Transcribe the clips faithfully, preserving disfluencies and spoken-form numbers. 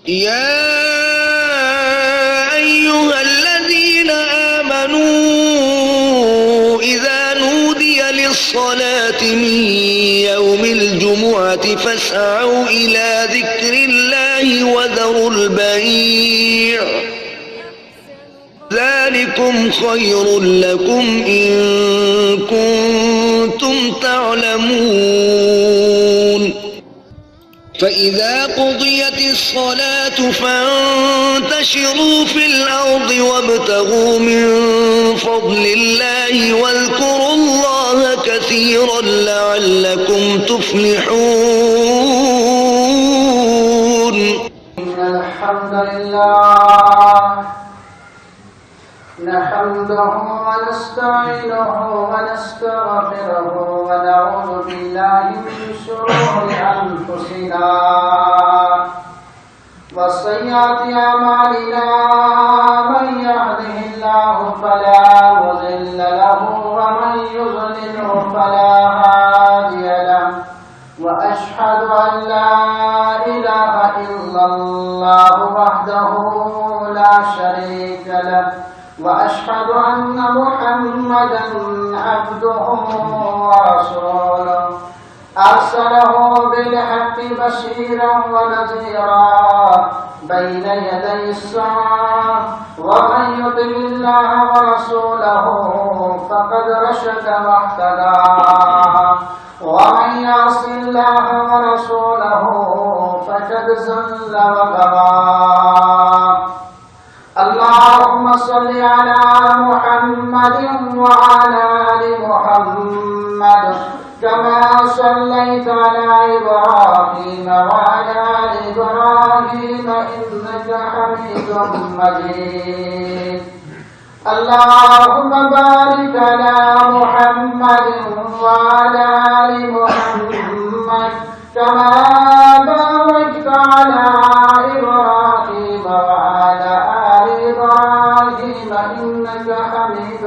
يا أيها الذين آمنوا إذا نودي للصلاة من يوم الجمعة فاسعوا إلى ذكر الله وذروا البيع، ذلكم خير لكم إن كنتم تعلمون. فإذا قضيت الصلاة فانتشروا في الأرض وابتغوا من فضل الله واذكروا الله كثيرا لعلكم تفلحون. إن الحمد لله نحمده ونستعينه ونستغفره ونعوذ بالله من شرور أنفسنا وسيئات أعمالنا. من يهده الله فلا مضل له ومن يضلله فلا هادي له. وأشهد أن لا إله إلا الله وحده لا شريك له. وأشهد أن محمدا عبده ورسوله. أرسله بالحق بشيرا ونذيرا بين يدي الساعة. ومن يطع الله ورسوله فقد رشد واهتدى. ومن يعص الله ورسوله فقد ضل وغوى. اللهم صل على محمد وعلى آل محمد كما صليت على إبراهيم وعلى آل إبراهيم إنك حميد مجيد. اللهم بارك على محمد وعلى آل محمد كما باركت على إبراهيم وعلى آل إبراهيم إنك حميد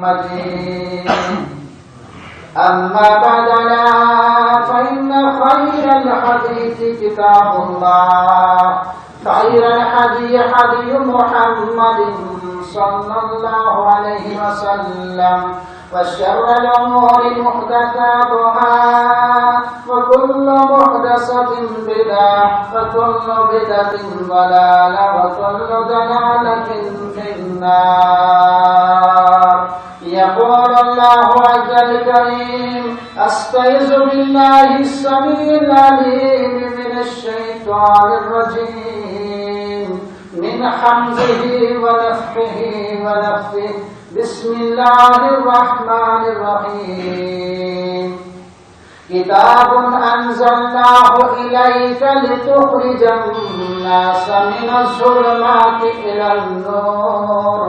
مجيد. أما بعد، ألا فإن خير الحديث كتاب الله، خير الهدي هدي محمد صلى الله عليه وسلم، وشر الأمور محدثاتها، وكل محدثة بدعة، وكل بدعة ضلالة، وكل ضلالة في النار. يقول الله عز وجل: أستعيذ بالله السميع العليم من الشيطان الرجيم، من همزه ونفخه ونفثه. بسم الله الرحمن الرحيم. كتاب أنزلناه إليك لتخرج الناس من الظلمات إلى النور،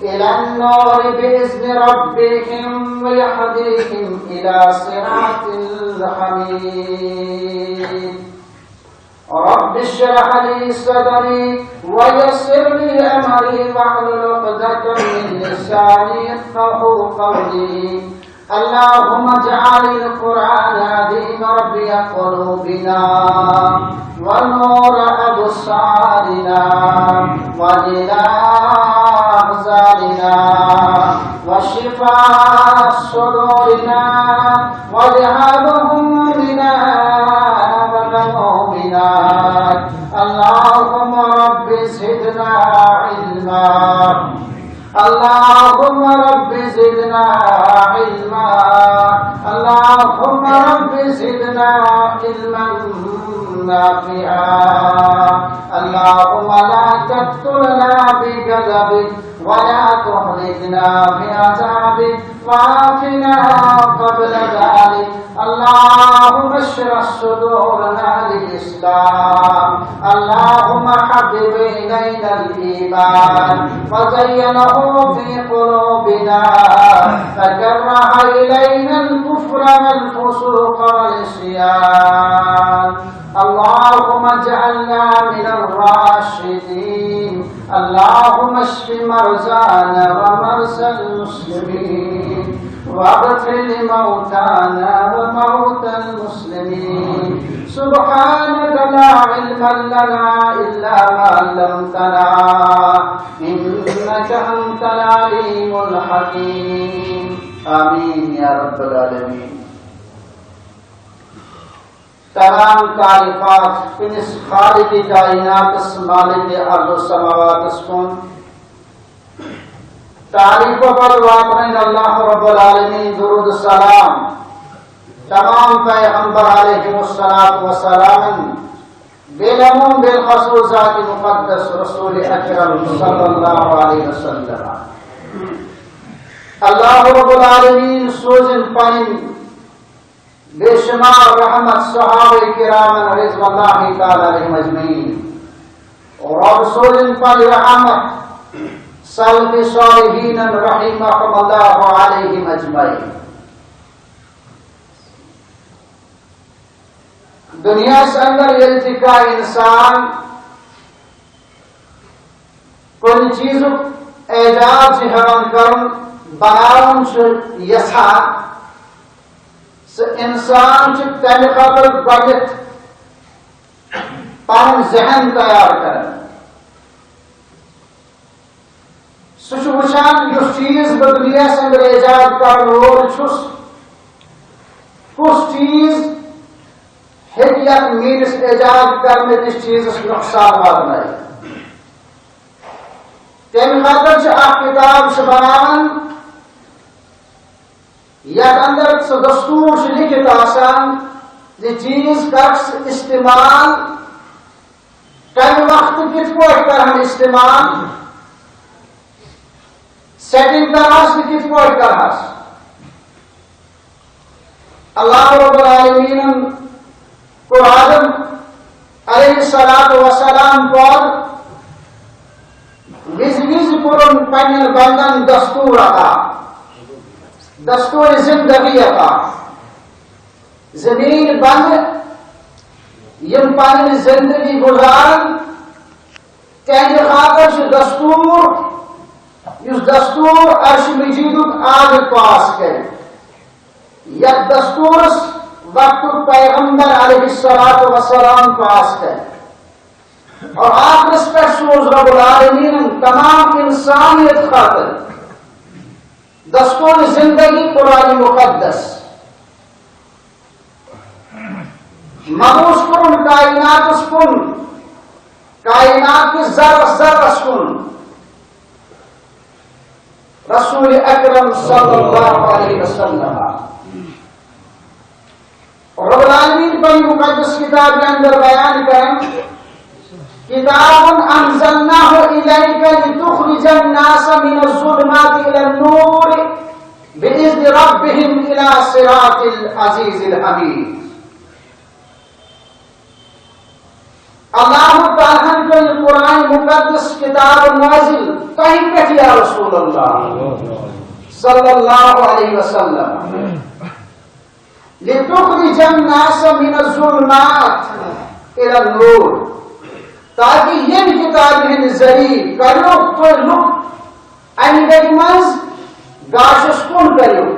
إلى النور بإذن ربهم ويهديهم إلى صراط الحميد. رب اشرح لي صدري ويسر لي أمري واحلل عقدة من لساني يفقهوا قولي. اللهم اجعل القرآن العظيم ربيع قلوبنا ونور أبصارنا وضياء أحزاننا وشفاء صدورنا وذهاب همومنا وغمومنا. اللهم رب زدنا علما. اللهم رب زدنا علما. اللهم رب زدنا علما نافعا. اللهم لا تقتلنا بغضبك ولا تهلكنا بعذابك وعافنا قبل ذلك. اللهم اشرح صدورنا للإسلام. اللهم حبب إلينا الإيمان وزينه في قلوبنا وكره إلينا الكفر والفسوق والعصيان. اللهم اجعلنا من الراشدين. اللهم اشف مرضانا ومرضى المسلمين واغفر لموتانا وموتى المسلمين. سبحانك لا علم لنا إلا ما علمتنا، إنك أنت العليم الحكيم. آمين يا رب العالمين. تمام تعریفات پنس خالق کائناتس، مالک ارض و سماواتس کن۔ تعریف پتہٕ واتنٲوِن اللہ رب العالمین درود سلام تمام پیغمبر علیہ الصلوۃ والسلام، بالعموم بالخصوص ذات مقدس رسول اکرم صلی اللہ علیہ وسلم۔ اللہ رب العالمین سوزن پنن بے شمار رحمت صحابہ کرامن رضوان اللہ تعالی علیہم اجمعین۔ رب سوزن پنن رحمت سلف صالحین رحمهم اللہ علیہم اجمعین۔ دنیاہس اندر ییٚلہِ تہِ کانٛہہ انسان کُنہِ چیٖزُک ایجاد چھُ ہٮ۪وان کرُن، بناوُن چھُ یژھان، سُہ انسان چھُ تمہِ خٲطرٕ گۄڈٕنٮ۪تھ پنُن ذہن تیار کران۔ سُہ چھُ وٕچھان، یُس چیٖز بہٕ دُنیاہَس اندر ایجاد کرن وول چھُس، کُس چیٖز ہیٚکہِ یَتھ میٲنِس ایجاد کرنہٕ کِس چیٖزَس نۄقصان واتنٲوِتھ؟ تَمہِ خٲطرٕ چھِ اکھ کِتاب سُہ بناوان، یتھ اندر سُہ دستور چھُ لیکھِتھ آسان زِ چیٖز کر ژٕ استعمال، کمہِ وقتہٕ کِتھ پٲٹھۍ کرہن استعمال، سیٹنگ کرہس تہٕ کِتھ پٲٹھۍ کرہس۔ اللہ رب العالمینن کوٚر آدم علیہ الصلوۃ والسلام پٲدٕ، وِزِ وِزِ کوٚرُن پننٮ۪ن بندن دستور عطا، دستور زندگی عطا۔ زمین بند یِم پنٕنۍ زندگی گُزارن، تِہنٛدِ خٲطرٕ چھُ دستور، یُس دستور عرش مجیدُک عابد پاس کرِ۔ یتھ دستورس وقتُک پیغمبر علیہ الصلوۃ والسلام پاس کرِ۔ اور آخرس پٮ۪ٹھ سوز رب العالمینن تمام انسانیت خاطر دستور زندگی قرآن مقدس۔ مبعوث کوٚرُن کائناتس کُن، کائنات کِس ذرس ذرس کُن رسول اکرم صلی اللہ علیہ وسلم۔ رب العالمین پننہِ مقدس کتاب کے اندر بیان کرن، کتاب انزلناہ الیک لتخرج الناس من الظلمات الی النور باذن ربهم الی صراط العزیز الحمید۔ اللہ تعالیٰ ہن کٔر یہِ قرآن مقدس کتاب نازل تۄہہِ پٮ۪ٹھ یا رسول اللہ صلی اللہ علیہ وسلم، لتخرج الناس من الظلمات الی النور، تاکہ ییٚمہِ کتابہِ ہٕنٛدِ ذٔریعہٕ کٔرِو تُہۍ لُکھ انہِ گٹہِ منٛز گاشس کُن کٔرِو۔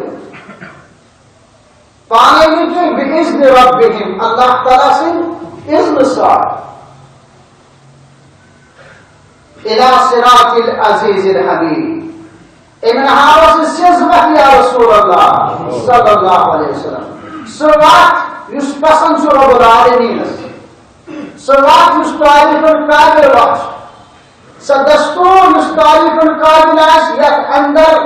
پانے نہٕ کینٛہہ، بِإِذْنِ رَبِّهِمْ، اللہ تعالیٰ سٕنٛدِ اذنہٕ سان۔ إِلَى صِرَاطِ الْعَزِيزِ الْحَمِيدِ۔ أمۍ ہاو اَسہِ سیٚز وَتھ یا رسول اللہ صلی اللہ علیہ وسلم۔ سۄ وَتھ یُس پسنٛد چھُ رب العالمینس۔ سۄ وَتھ یُس تعریفن قابل وَتھ چھِ۔ سۄ دستور یُس تعریفن قابل آسہِ، یتھ اندر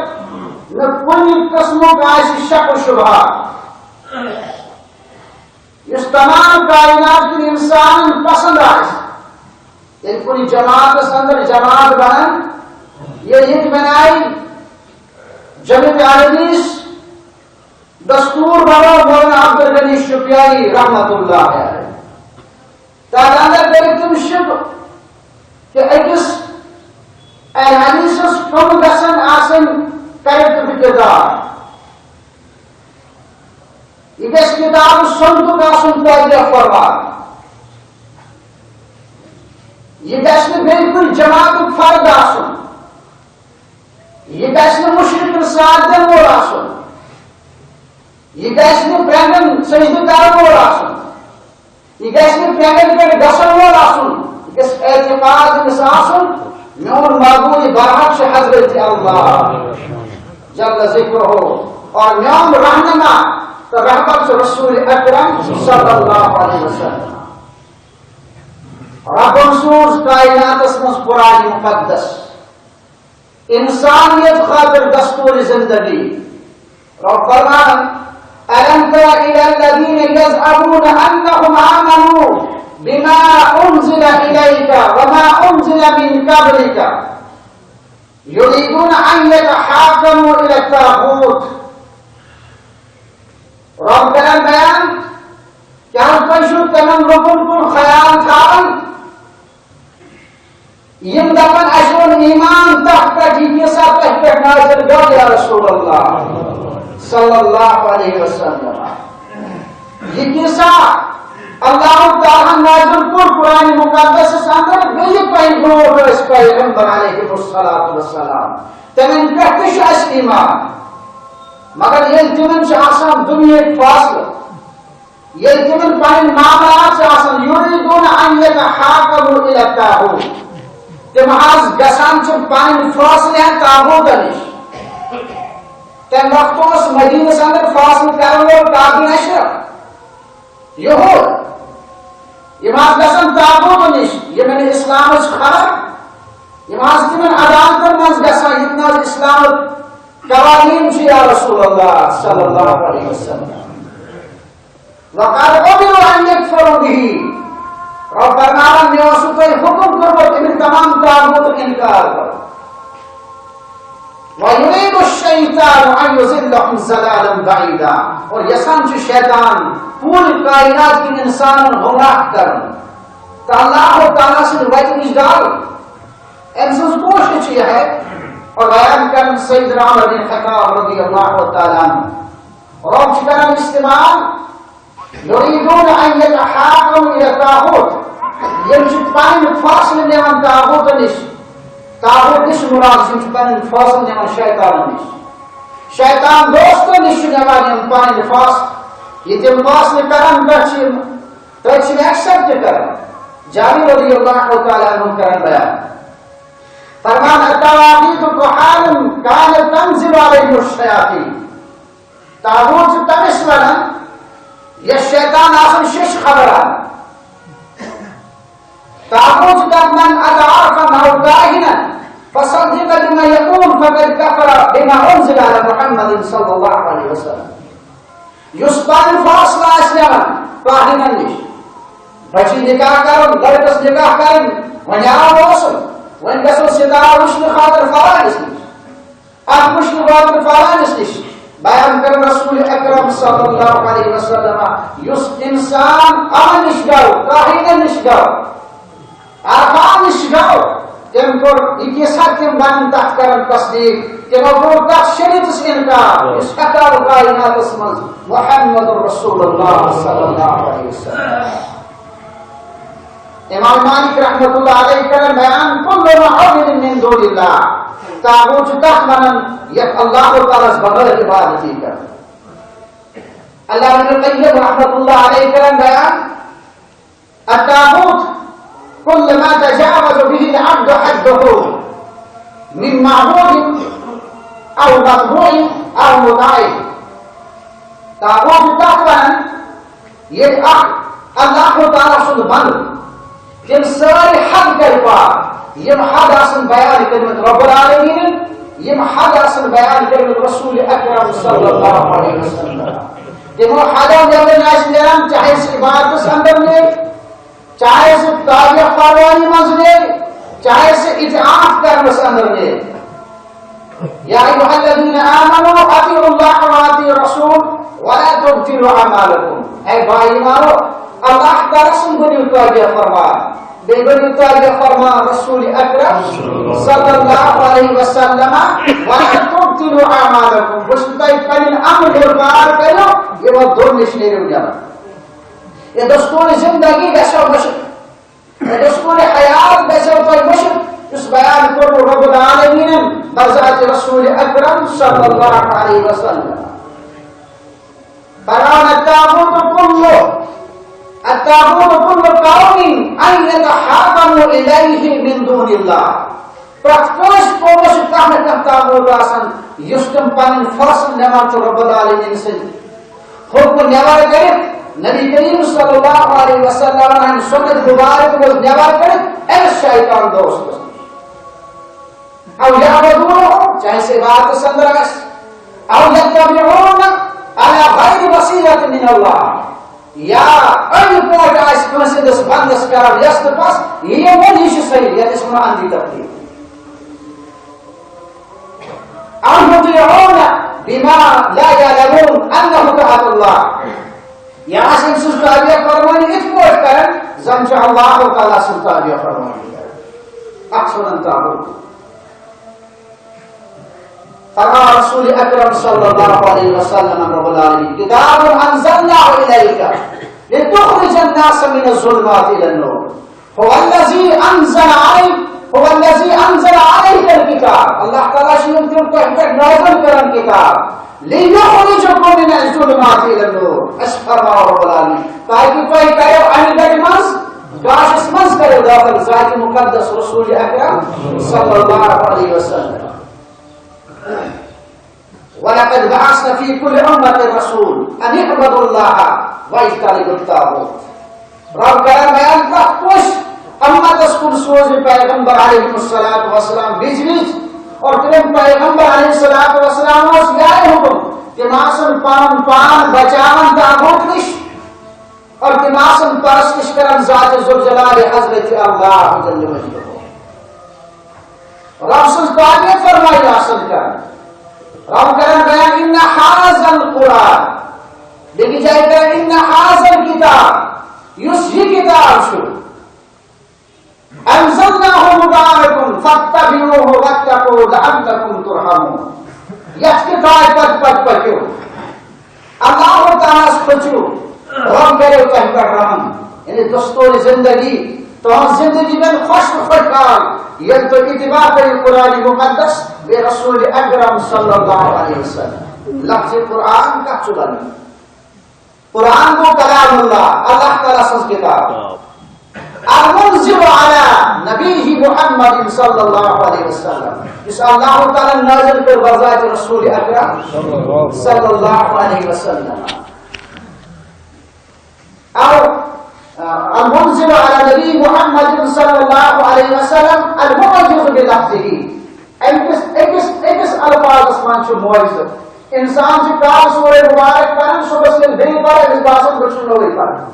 نہٕ کُنہِ قٕسمُک آسہِ شک و شبہہ، یُس تمام کائنات کٮ۪ن انسانن پسند آسہِ۔ ییٚلہِ کُنہِ جماعتس اندر جماعت بنان، ییٚلہِ ییٚتہِ بنایہِ جمعیت اہل حدیث دستور بنوو مولانا عبدالغنی شپیانی رحمت اللہ علیہ۔ تتھ اندر کٔرِکھ تِم شک کہ أکِس اہل حدیثس کم گژھن آسٕنۍ کریکٹر کردار۔ یہِ گژھِ کتاب سنتُک آسُن تابع فرمان۔ یہِ گژھِ نہٕ بیٚیہِ کُنہِ جماعتُک فرد آسُن۔ یہِ گژھِ نہٕ مُشرِکن ساتھ دِنہٕ وول آسُن۔ یہِ گژھِ نہٕ پرٛٮ۪نٛگن سجدٕ کرن وول آسُن۔ یہِ گژھِ نہٕ پرٛٮ۪نٛگن پٮ۪ٹھ گژھن وول آسُن۔ یہِ گژھِ اعتقاد أمِس آسُن، میون معبود برحق چھُ حضرت اللہ جل ذکرہ، اور میون رہنما تہٕ رہبر چھُ رسول اکرم صلی اللہ علیہ وسلم۔ ربن سوز کائناتس منٛز قرآن مقدس۔ انسانیت خاطر دستور زندگی۔ رب فرمان، ألم تر إلى الذين يزعمون أنهم آمنوا بما أنزل إليك وما أنزل من قبلك يريدون أن يتحاكموا إلى الطاغوت۔ رب کران بیان، کیا تُہۍ چھِو تِمن لوٗکن کُن خیال تھاوان، یِم دپان، اسہِ اوٚن ایمان تتھ پٮ۪ٹھ، یہِ کیسا تۄہہِ پٮ۪ٹھ نازل گوٚو، یا رسول اللہ صلی اللہ علیہ وسلم؟ یہِ کیسا اللہ تعالیٰ نازل کوٚر قرآن مقدسس اندر، بیٚیہِ تۄہہِ برونٛٹھ ٲسۍ پیغمبر علیہ الصلوۃ والسلام، تِمن پٮ۪ٹھ تہِ چھُ اسہِ ایمان، مگر ییٚلہِ تِمن چھُ آسان دُنیہٕکۍ فٲصلہٕ، ییٚلہِ تِمن پنٕنۍ معاملات چھِ آسان، یریدون ان یتحاکموا الی الطاغوت، تِم حظ گژھان چھِ پنٕنۍ فٲصلہٕ ہٮ۪تھ طاغوتن نِش۔ تمہِ وقتہٕ اوس مدینس اندر فٲصلہٕ کرن وول کعب بن اشرف، یہود۔ یِم حظ گژھان طاغوتن نِش، یِمن اسلامٕچ خبر، یِم حظ تِمن عدالتن منٛز گژھان، یِم نہٕ حظ اسلامٕکۍ قوانین چھِ، یا رسول اللہ صلی اللہ علیہ وسلم۔ وقد امروا ان یکفروا به۔ رب فرماوان، مےٚ اوسوٕ تۄہہِ حکم کوٚرمُت یِمن تمام طاغوتُک انکار کرُن۔ ویرید الشیطان ان یضلهم ضلالا بعیدا۔ اور یژھان چھُ شیطان پوٗرٕ کائنات کٮ۪ن انسانن گمراہ کرُن تہٕ اللہ تعالیٰ سٕنٛدِ وتہِ نِش ڈالُن۔ أمۍ سٕنٛز کوٗشِش چھِ یِہے۔ اور بیان کران سیدنا عمر بن خطاب رضی اللہ تعالیٰ عنہ۔ رب چھُ کران استعمال، یریدون ان یتحاکموا الی الطاغوت۔ یِم چھِ پنٕنۍ فٲصلہٕ نِوان طاغوتن نِش۔ طاغوت نِش مراد چھِ، یِم چھِ پنٕنۍ فٲصلہٕ نِوان شیطانن نِش۔ شیطان دوستن نِش چھِ نِوان یِم پنٕنۍ فٲصلہٕ۔ یہِ تِم فٲصلہٕ کران، پٮ۪ٹھ چھِ یِم، تٔتھۍ چھِ یِم ایکسپٹ کران۔ جابر رضی اللہ تعالیٰ عنہ کران بیان۔ فرمان، الطواغیت کہان کانت تنزل علیہم الشیاطین۔ طاغوت چھُ تٔمِس وَنان، یَس شیطان آسان شیٚش خبر اَنان۔ طاغوت چھُ دَپان، من اتى عرافا او کاہنا فصدق بما یقول فقد کفر بما انزل علی محمد صلی اللہ علیہ وسلم۔ یُس پَنُن فٲصلہٕ آسہِ نِوان کاہنَن نِش، بَچی نِکاح کَرُن، لٔڑکَس نِکاح کَرٕنۍ، وۄنۍ آو موسم، وۄنۍ گژھو ستارٕ وٕچھنہٕ خٲطرٕ فلٲنِس نِش۔ اکھ مُشکِل واتُن فلٲنِس نِش۔ بیان کرن رسول اکرم صلی اللہ علیہ وسلم، یُس انسان یِمن نِش گوٚو، کاہنن نِش گوٚو، عرفات نِش گوٚو، تٔمۍ کوٚر یہِ کیسا تِم ونن تتھ کرن تصدیق، تِمو کوٚر تتھ شریعتس انکار، یُس حقا کائناتس منٛز محمد رسول اللہ صلی اللہ علیہ وسلم۔ امام مالک رحمۃ اللہ علیہ کرن بیان، کل معبود من دون اللہ، طاغوت چھُ تتھ ونان یتھ اللہ تعالیٰ ہس بغٲر عبادت یی کرنہٕ۔ علامہ ابن قیم رحمۃ اللہ علیہ کرن بیان، الطاغوت کل ما تجاوز به العبد حده من معبود او متبوع او مطاع۔ طاغوت چھُ تتھ ونان ییٚلہِ اکھ اللہ تعالیٰ سُنٛد بندٕ تِم سٲری حد کرِ پار، یِم حد آسن بیان کٔرمٕتۍ رب العالمینن، یِم حد آسن بیان کٔرمٕتۍ رسول اکرم صلی اللہ علیہ وسلم۔ تِمو حدو نٮ۪بر آسہِ نیران، چاہے سُہ عبادتس اندر نیرِ، چاہے سُہ تابع فرمانی منٛز نیرِ، چاہے سُہ اطاعت کرنس اندر نیرِ۔ یا ایھا الذین آمنوا اطیعوا اللہ و اطیعوا الرسول ولا تبطلوا اعمالکم۔ اے با ایمانو، اللہ تعالیٰ سُنٛد بٔنِو تابع فرمان، بیٚیہِ بٔنِو تابع فرمان رسول اکرم صلی اللہ علیہ وسلم، ولا تبطلوا اعمالکم۔ بہٕ چھُس تۄہہِ پنٕنۍ عمل ییٚلہِ پار کٔرِو، یِمو دۄن نِش نیرِو نٮ۪بر۔ یہِ دستور زندگی گژھو مٔشِتھ۔ دستور حیات گژھو تۄہہِ مٔشِتھ، یُس بیان کوٚرمُت رب العالمینن بذات رسول اکرم صلی اللہ علیہ وسلم۔ الطاغوت كل قوم أن يتحاكموا إليه من دون الله۔ پرٛٮ۪تھ کٲنٛسہِ قومس چھُ کانٛہہ نتہٕ کانٛہہ طاغوت آسان، یُس تِم پنٕنۍ فٲصلہٕ نِوان چھُ رب العالمین سٕنٛدۍ حکمہٕ نٮ۪بر کٔرِتھ، نبی کریم صلی اللہ علیہ وسلم ہٕنٛدِ سنت مبارک منٛز نٮ۪بر کٔرِتھ أمِس شیطان دوستس نِش۔ أو يعبدونه، چاہے سُہ عبادتس اندر آسہِ، أو يتبعون على غير بصيرة من الله، یا أنٛدۍ پٲٹھۍ آسہِ کٲنٛسہِ ہٕنٛدِس بندس کران یس تہٕ پس، یہِ ووٚن یہِ چھُ صحیح، یتھ أسۍ ونو اندھی تقلید۔ أو يطيعون بما لا يعلمون أنه طاعة الله، یا آسہِ أمۍ سٕنٛز تابع فرمٲنی یِتھ پٲٹھۍ کران زن چھُ اللہ تعالیٰ سٕنٛز تابع فرمٲنی کران۔ اکھ چھُ ونان طاغوت۔ فرماو رسول اکرم صلی اللہ علیہ وسلم رب العالمین، كتاب أنزلناه إليك لتخرج الناس من الظلمات إلى النور۔ هو الذي أنزل عليك، هو الذي أنزل عليك الكتاب۔ اللہ تعالیٰ چھُ یِم تِم تۄہہِ پٮ۪ٹھ نازل کران کتاب۔ لِیُخرِجَکُم مِنَ الظُّلُمَاتِ إِلَى النُّورِ۔ اَسہِ فرماو رب العالمین، تاکہِ تۄہہِ کَرو اَنہِ گَٹہِ منٛز، گاشَس منٛز کَرو دٲخل ذاتِ مُقَدَّس رسول اکرم صلی اللہ علیہ وسلم۔ وَلَقَدْ بَعَثْنَا فِي كُلِّ أُمَّةٍ رَسُولًا أَنِ اعْبُدُوا اللَّهَ وَاجْتَنِبُوا الطَّاغُوتَ۔ رب کران بیان، پرٛٮ۪تھ کُنہِ اُمتس کُن سوزِ پیغمبر علیہ الصلوۃ والسلام وِزِ وِزِ، اور تِمن پیغمبر علیہ الصلوۃ والسلام اوس یِہوٚے حُکُم، تِم آسن پنُن پان بچاوان طاغوت نِش، اور تِم آسن پرستش کران ذاتِ ذوالجلال حضرت اللہ جل مجدہ۔ رب سٕنٛز تعریف فرمٲیِتھ آسان کران۔ رب کران بیان، ان ھذا القرآن، بیٚکِس جایہِ کران، ان ھذا الکتاب، یُس یہِ کتاب چھُ، انزلناہ مبارک فاتبعوہ واتقوا لعلکم ترحمون۔ یتھ کتابہِ پتہٕ پتہٕ پٔکِو۔ اللہ تعالیٰ ہس کھوژِو، رب کرِ تۄہہِ پٮ۪ٹھ رحم۔ یعنی دستور زندگی، تُہنٛز زندگی بنہِ خۄش تہٕ خۄشحال، ییٚلہِ تُہۍ اتباع کٔرِو قرآن مقدس بیٚیہِ رسول اکرم صلی اللہ علیہ وسلم۔ لفظ قرآن کتھ چھُ ونان؟ قرآن گوٚو کلام اللہ، اللہ تعالیٰ سٕنٛز کتاب۔ المنزل علی نبیہ محمد صلی اللہ علیہ وسلم، یُس اللہ تعالیٰ نازل کوٚر بذات رسول اکرم صلی اللہ علیہ وسلم۔ او، آ، المنزل علی نبی محمد صلی اللہ علیہ وسلم المعجز بلفظہ۔ أمِس، أکِس، أکِس الفاظس منٛز چھُ معجزٕ۔ انسان چھُ کالہٕ سورہ مبارک پران، صبحس ییٚلہِ بیٚیہِ پرِ، أمِس باسان، بہٕ چھُس نوٚوُے پران۔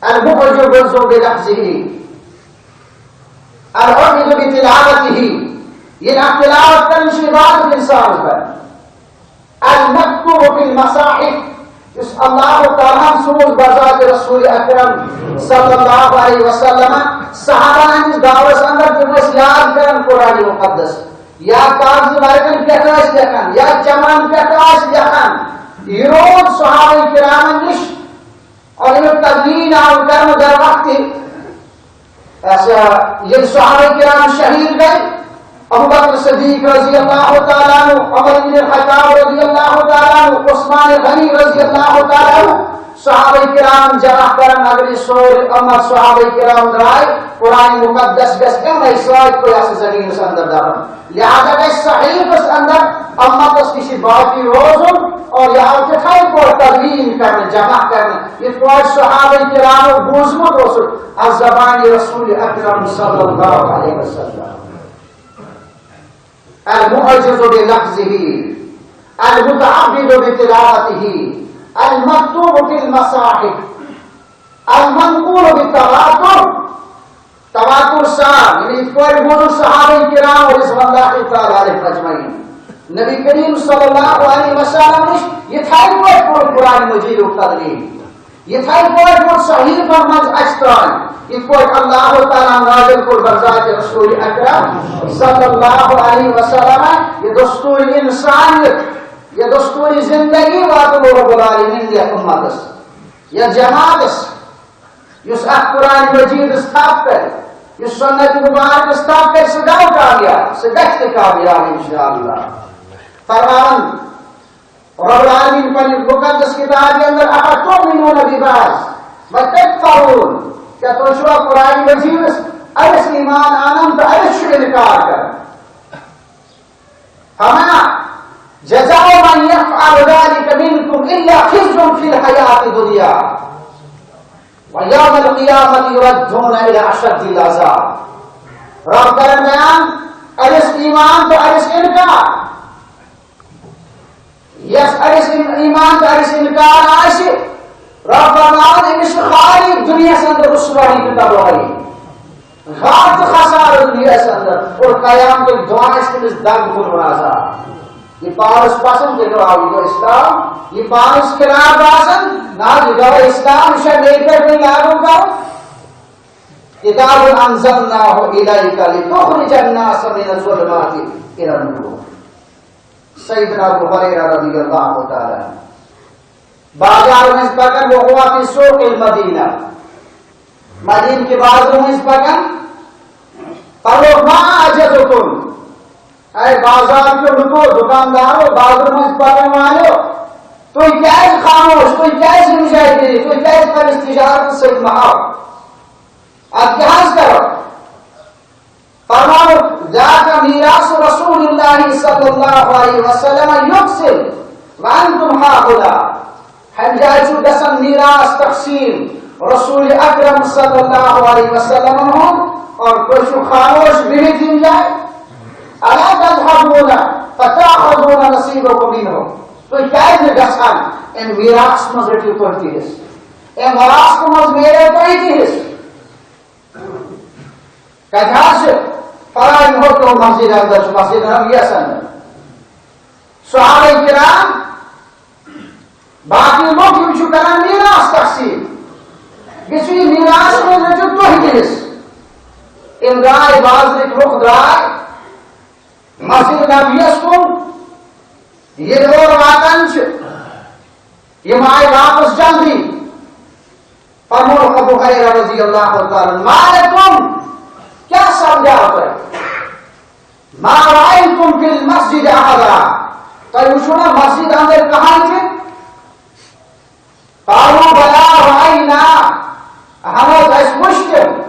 المعجز بلفظہ، العاجز بتلاوتہ، ییٚلہِ اَتھ تلاوت کران چھُ، عبادت انسانس کران۔ المکتوب فی المصاحف، یُس اللہ تعالیٰ ہن سوز بذات رسول اکرم صلی اللہ علیہ وسلم، صحابہ ہٕنٛدِس دورس اندر تِم ٲسۍ یاد کران قرآن مقدس، یا کاغذی ورقن پٮ۪ٹھ ٲسۍ لیکھان، یا چمنن پٮ۪ٹھ ٲسۍ لیکھان۔ یہِ روٗد صحابہ کرامن نِش اور اَمیُک تدوین آو کرنہٕ در وقت، ایسا، ییٚلہِ صحابہ کرام شہید گٔے، ابوبکر صدیق رضی اللہ تعالیٰ عنہ، عمر بن الخطاب رضی اللہ تعالیٰ عنہ، عثمان غنی رضی اللہ تعالیٰ عنہ، صحابہ کرام جمع کران، اگر یہ سورے امت صحابہ کرام درائے، قرآن مقدس گژھِ اَمے سۭتۍ کوئی ایسا زمین سے اندر دفن۔ لہذا گژھِ صحیفس اندر امتس نِش باقی روزُن اور یہِ آو تِتھے پٲٹھۍ تدوین کرنہٕ، جمع کرنہٕ، یِتھ پٲٹھۍ صحابہ کرامو بوٗزمُت اوسُکھ از زبان رسول اکرم صلی اللہ علیہ وسلم۔ المعجز بلفظہ، المتعبد بتلاوتہ، المکتوب فی المصاحف، المنقول بالتواتر، تواتر سان، یعنی یِتھ پٲٹھۍ بوٗزُکھ صحابہ کرام رضوان اللہ تعالیٰ علیہم اجمعین۔ نبی کریم صلی اللہ علیہ وسلم نِش یِتھے پٲٹھۍ کوٚر قرآن مجیدُک تدوین۔ یِتھے پٲٹھۍ ووت صحیفن منٛز اَسہِ تام، یِتھ پٲٹھۍ اللہ تعالیٰ نازل کوٚر بذات رسول اکرم صلی اللہ علیہ وسلم۔ یہِ دستور انسانیت، یہِ دستور زندگی واتنو رب العالمین یتھ امتس، یتھ جماعتس، یُس اتھ قرآن مجیدس تھپھ کرِ، یُس سنت مبارکس تھپھ کرِ، سُہ گوٚو کامیاب، سُہ گژھِ تہِ کامیاب انشاءاللہ۔ فرماوان، رب العالمین پننہِ مقدس کتابہِ اندر، "أفتؤمنون ببعض وتكفرون"، کیا تُہۍ چھِوا قرآن مجیدس أڑس ایمان انان تہٕ أڑس چھِو انکار کران؟ فما جزاء من يفعل ذلك منكم إلا خزي في الحياة الدنيا ويوم القيامة يردون إلى أشد العذاب۔ رب کرن بیان، أڑس ایمان تہٕ أڑس انکار۔ یس أڑس ایمان تہٕ أڑس انکار آسہِ، رب فرماوان، أمِس چھِ خالی دنیاہس اندر رسوایی تہٕ تباہی، غم تہٕ خسارٕ دنیاہس اندر، اور قیامتُک دۄہ آسہِ تٔمِس دگ پھوٚلُن عذاب۔ یہِ پانس پسند تہِ گوٚو، یہِ گوٚو اسلام، یہِ پانس خلاف باسان، نہ، یہِ گوٚو اسلام، یہِ چھا نٔے پٮ۪ٹھ وۄنۍ لاگو کرُن؟ كتاب أنزلناه إليك لتخرج الناس من الظلمات إلى النور۔ سیدنا ابو ہریرہ رضی اللہ تعالیٰ عنہ۔ بازار منٛز پکان، وهو في سوق المدينة۔ مدینہ کہِ بازرٕ منٛز پکان، فرموو، "ما أعجزكم؟" اے بازار کیو لُکو، دُکاندارو، بازرٕ منٛز پکن والیو، تُہۍ کیازِ خاموش؟ تُہۍ کیازِ یِم جایہِ بِہِتھ؟ تُہۍ کیازِ پننِس تجارتس سۭتۍ محو؟ اتھ کیٛاہ حظ کرو؟ فرماوُکھ، "ذاك ميراث رسول الله صلى الله عليه وسلم يفصل وأنتم هاهنا۔" ہمہِ جایہِ چھُ گژھان میراث تقسیم رسول اکرم صلی اللہ علیہ وسلم ہُنٛد، اور تُہۍ چھِو خاموش بِہِتھ یِم جایہِ۔ "ألا تذهبون فتأخذون نصيبكم منه؟" تُہۍ کیازِ نہٕ گژھان؟ امہِ میراث منٛز رٔٹِو تُہۍ تہِ حصہٕ، امہِ وراثتہٕ منٛز میلے تۄہہِ تہِ حصہٕ۔ کتہِ حظ چھِ؟ فلٲنۍ ہوٹل مسجد اندر چھُ، مسجد نبویس اندر۔ صحابہ کرام، باقی لوگ یِم چھِ کران میراث تقسیم۔ یُس یہِ میراث منٛز رٔٹِو تُہۍ تہِ حصہٕ۔ یِم درٛاے بازرٕکۍ لُکھ درٛاے مسجد نبویس کُن۔ ییٚلہِ اور واتان چھِ، یِم آے واپس جلدی۔ فرموو ابو ہریرہ رضی اللہ تعالیٰ عنہ، "ما لکم؟" کیٛاہ سپدیو تۄہہِ؟ "ما رأیتم فی المسجد احدا؟" تۄہہِ وٕچھو نا مسجد اندر کٕہٕنۍ تہِ؟ قالوا بلی رأینا، اہن حظ، اَسہِ وٕچھ تِم۔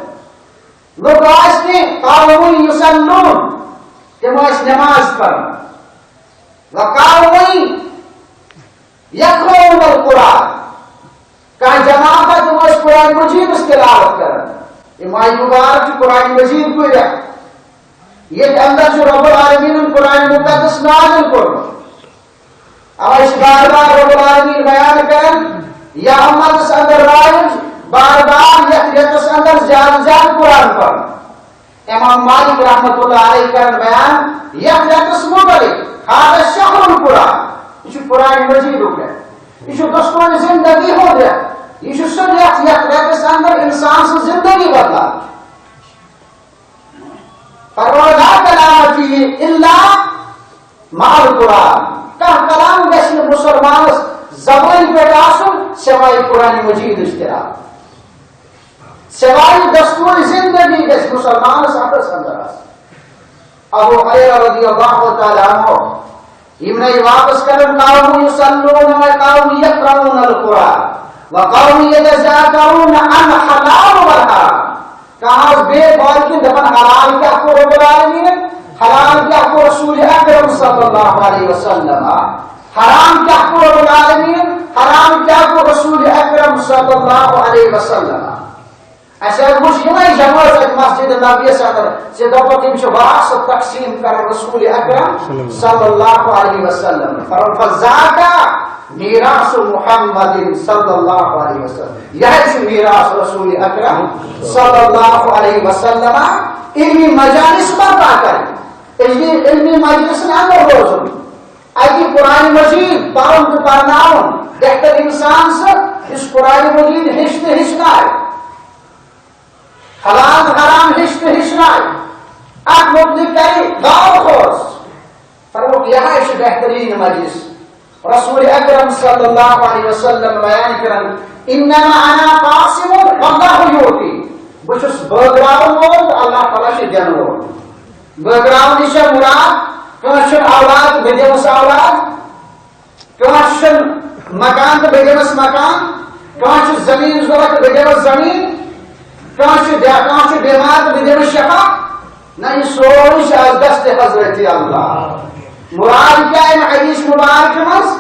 لُکھ ٲسۍ نہٕ، قوم یصلون، تِم ٲسۍ نماز پران۔ وقوم یقرؤون القرآن، کانٛہہ جماعت تِم ٲسۍ قرآن مجیدس تلاوت کران۔ یہِ ماہِ مبارک چھُ قرآن مجید پٔرِتھ۔ ییٚتہِ اندر چھُ رب العالمینن قرآن مقدس نازل کوٚرمُت۔ اوے چھُ بار بار رب العالمین بیان کران، یا امتس اندر رٲیِج بار بار یتھ رٮ۪تس اندر زیادٕ زیادٕ قرآن پرُن۔ امام مالک رحمۃ اللہ علیہ کران بیان یتھ رٮ۪تس متعلق، هذا شهر القرآن، یہِ چھُ قرآن مجیدُک رٮ۪تھ، یہِ چھُ دستور زندگی ہُنٛد رٮ۪تھ، یہِ چھُ سُہ رٮ۪تھ یتھ رٮ۪تس اندر انسان سٕنٛز زندگی بدلان چھِ۔ فرماو، لا کلام فیہ الا مع القرآن، کانٛہہ کلام گژھِ نہٕ مسلمانس زبٲنۍ پٮ۪ٹھ آسُن سوائے قرآن مجیدٕچ تلاوت۔ سوائے دستور زندگی گژھِ مسلمانس اتھس اندر آسُن۔ ابو ہریرہ رضی اللہ تعالیٰ عنہ، یِم نَے واپس کرن، قوم یصلون و قوم یقرؤون القرآن و قوم یتذاکرون الحلال والحرام۔ کانٛہہ آسہِ بے بالکل دپان، حلال کیٛاہ کوٚر رب العالمینن، حلال کیٛاہ کوٚر رسول اکرم صلی اللہ علیہ وسلم، حرام کیٛاہ کوٚر رب العالمینن، حرام کیٛاہ کوٚر رسول اکرم صلی اللہ علیہ وسلم۔ اَسہِ حظ وٕچھ یِمے جمٲژ اَتہِ مسجد نبویَس اندر، زِ دَپَکھ یِم چھِ وراثت تقسیٖم کران رسول اکرم صلی اللہ علیہ وسلم۔ فرماو، فذاک میراث محمد صلی اللہ علیہ وسلم۔ یِہوٚے چھُ میراث رسول اکرم صلی اللہ علیہ وسلم۔ علمی مجالس برپا کرٕنۍ، علمی، علمی مجلسن اندر روزُن، اَتہِ قرآن مجید پَرُن تہٕ پَرناوُن۔ بہتر انسان سُہ یُس قرآن مجید ہیٚچھِ تہٕ ہیٚچھنایہِ۔ حلال حرام ہیٚچھِ تہٕ ہیٚچھنایہِ۔ اتھ متعلق کرِ غور خوص۔ فرمووُکھ، یِہوٚے چھُ بہترین مجلس۔ رسول اکرم صلی اللہ علیہ وسلم بیان کران، انما انا قاسم واللہ یعطی۔ بہٕ چھُس بٲگراوَن وول تہٕ اللہ تعالیٰ چھُ دِنہٕ وول۔ بٲگراوُن، یہِ چھا مراد کٲنٛسہِ چھُنہٕ اولاد، بہٕ دِمَس اولاد؟ کانٛہہ چھُ مکان تہٕ بہٕ دِمس مکان، کانٛہہ چھُ زٔمیٖن ضروٗرت تہٕ بہٕ دِمس زٔمیٖن، کانٛہہ چھُ بے-، کانٛہہ چھُ بٮ۪مار تہٕ بہٕ دِمس شفا۔ نہ، یہِ سورُے چھُ از دست حضرت اللہ۔ مراد کیٛاہ اَمہِ حدیث مبارک منٛز؟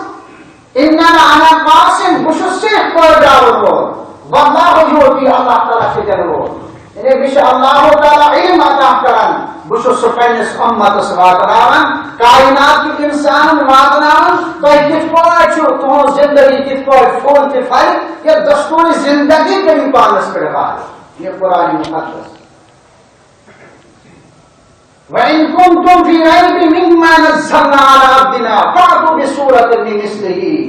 انما انا قاسم، بہٕ چھُس صرف پٲداوَن وول۔ واللہ یعطی، اللہ تعالیٰ چھُ دِنہٕ وول۔ یعنی مےٚ چھُ اللہ تعالیٰ علم عطا کران، بہٕ چھُس سُہ پننِس اُمتس واتناوان، کائنات کٮ۪ن انسانن واتناوان، تۄہہِ کِتھ پٲٹھۍ چھُ تُہنٛز زندگی کِتھ پٲٹھۍ پھۄل تہِ پھلہِ، یہِ دستور زندگی کٔرِو پانس پٮ۪ٹھ حال۔ یہِ قرآن مقدس۔ وَإِن كُنتُمْ فِي رَيْبٍ مِّمَّا نَزَّلْنَا عَلَىٰ عَبْدِنَا فَأْتُوا بِسُورَةٍ مِّن مِّثْلِهِ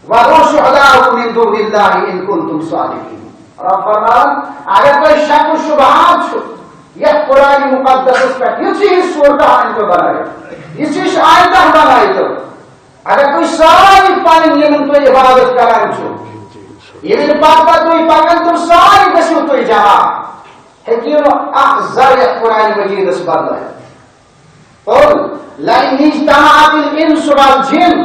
وَادْعُوا شُهَدَاءَكُم مِّن دُونِ اللَّهِ إِن كُنتُمْ صَادِقِينَ۔ رب فرمان، اگر تۄہہِ شک و شبہات چھُ یتھ قرآن مقدسس پٮ۪ٹھ، یِژھٕے ہِش صورتہ أنۍتو بنٲوِتھ، یِژھٕے ہِش آیتہ بنٲوِتو۔ اگر تُہۍ سٲری پنٕنۍ یِمن تُہۍ عبادت کران چھِو، یِمن پتہٕ پتہٕ تُہۍ پکان، تِم سٲری گٔژھِو تُہۍ جمع۔ ہیٚکِو نہٕ اکھ ذرٕ یتھ قرآن مجیدس بدلٲوِتھ۔ قل لئن اجتمعت الانس والجن،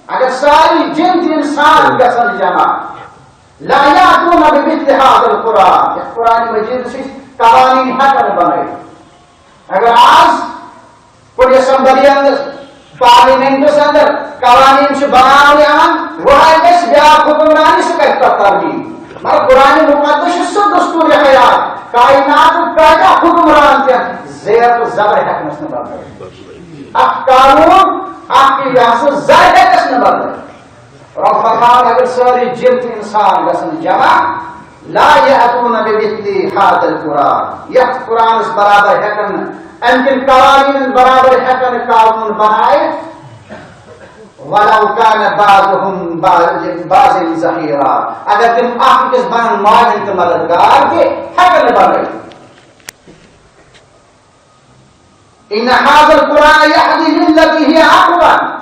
اگر ساری جن تہٕ انسان گژھن جمع، لا یاتون بمثل هذا القرآن، یتھ قرآن مجیدس ہِش قوانین ہیٚکن بنٲوِتھ۔ اگر آز کُنہِ اسمبلی اندر، پارلیمنٹس اندر قوانین چھِ بناونہٕ یِوان، وۄنۍ گژھِ بیٛاکھ حکمران، سُہ کرِ تتھ ترمیم۔ مگر قرآن مقدس چھُ سُہ دستور حیات، کائناتُک کۭتیاہ حکمران تہِ زیر تہٕ زبر ہیٚکنس نہٕ بدلٲوِتھ۔ اکھ قانون، اکھ یہِ ہسا زر ہیٚکس نہٕ بدلٲوِتھ۔ رب فرمان، اگر سٲری جن تہٕ انسان گژھن جمع، لا یأتون بمثل هذا القرآن، یتھ قرآنس برابر ہیٚکن نہٕ، امہِ کٮ۪ن قوانینن برابر ہیٚکن نہٕ قانون بنٲوِتھ۔ ولو کان بعضهم بعض ظهیرا، اگر تِم اکھ أکِس بنن معاون تہٕ مددگار تہِ، ہیٚکن نہٕ بنٲوِتھ۔ ان هذا القرآن يهدي للتي هي اقوم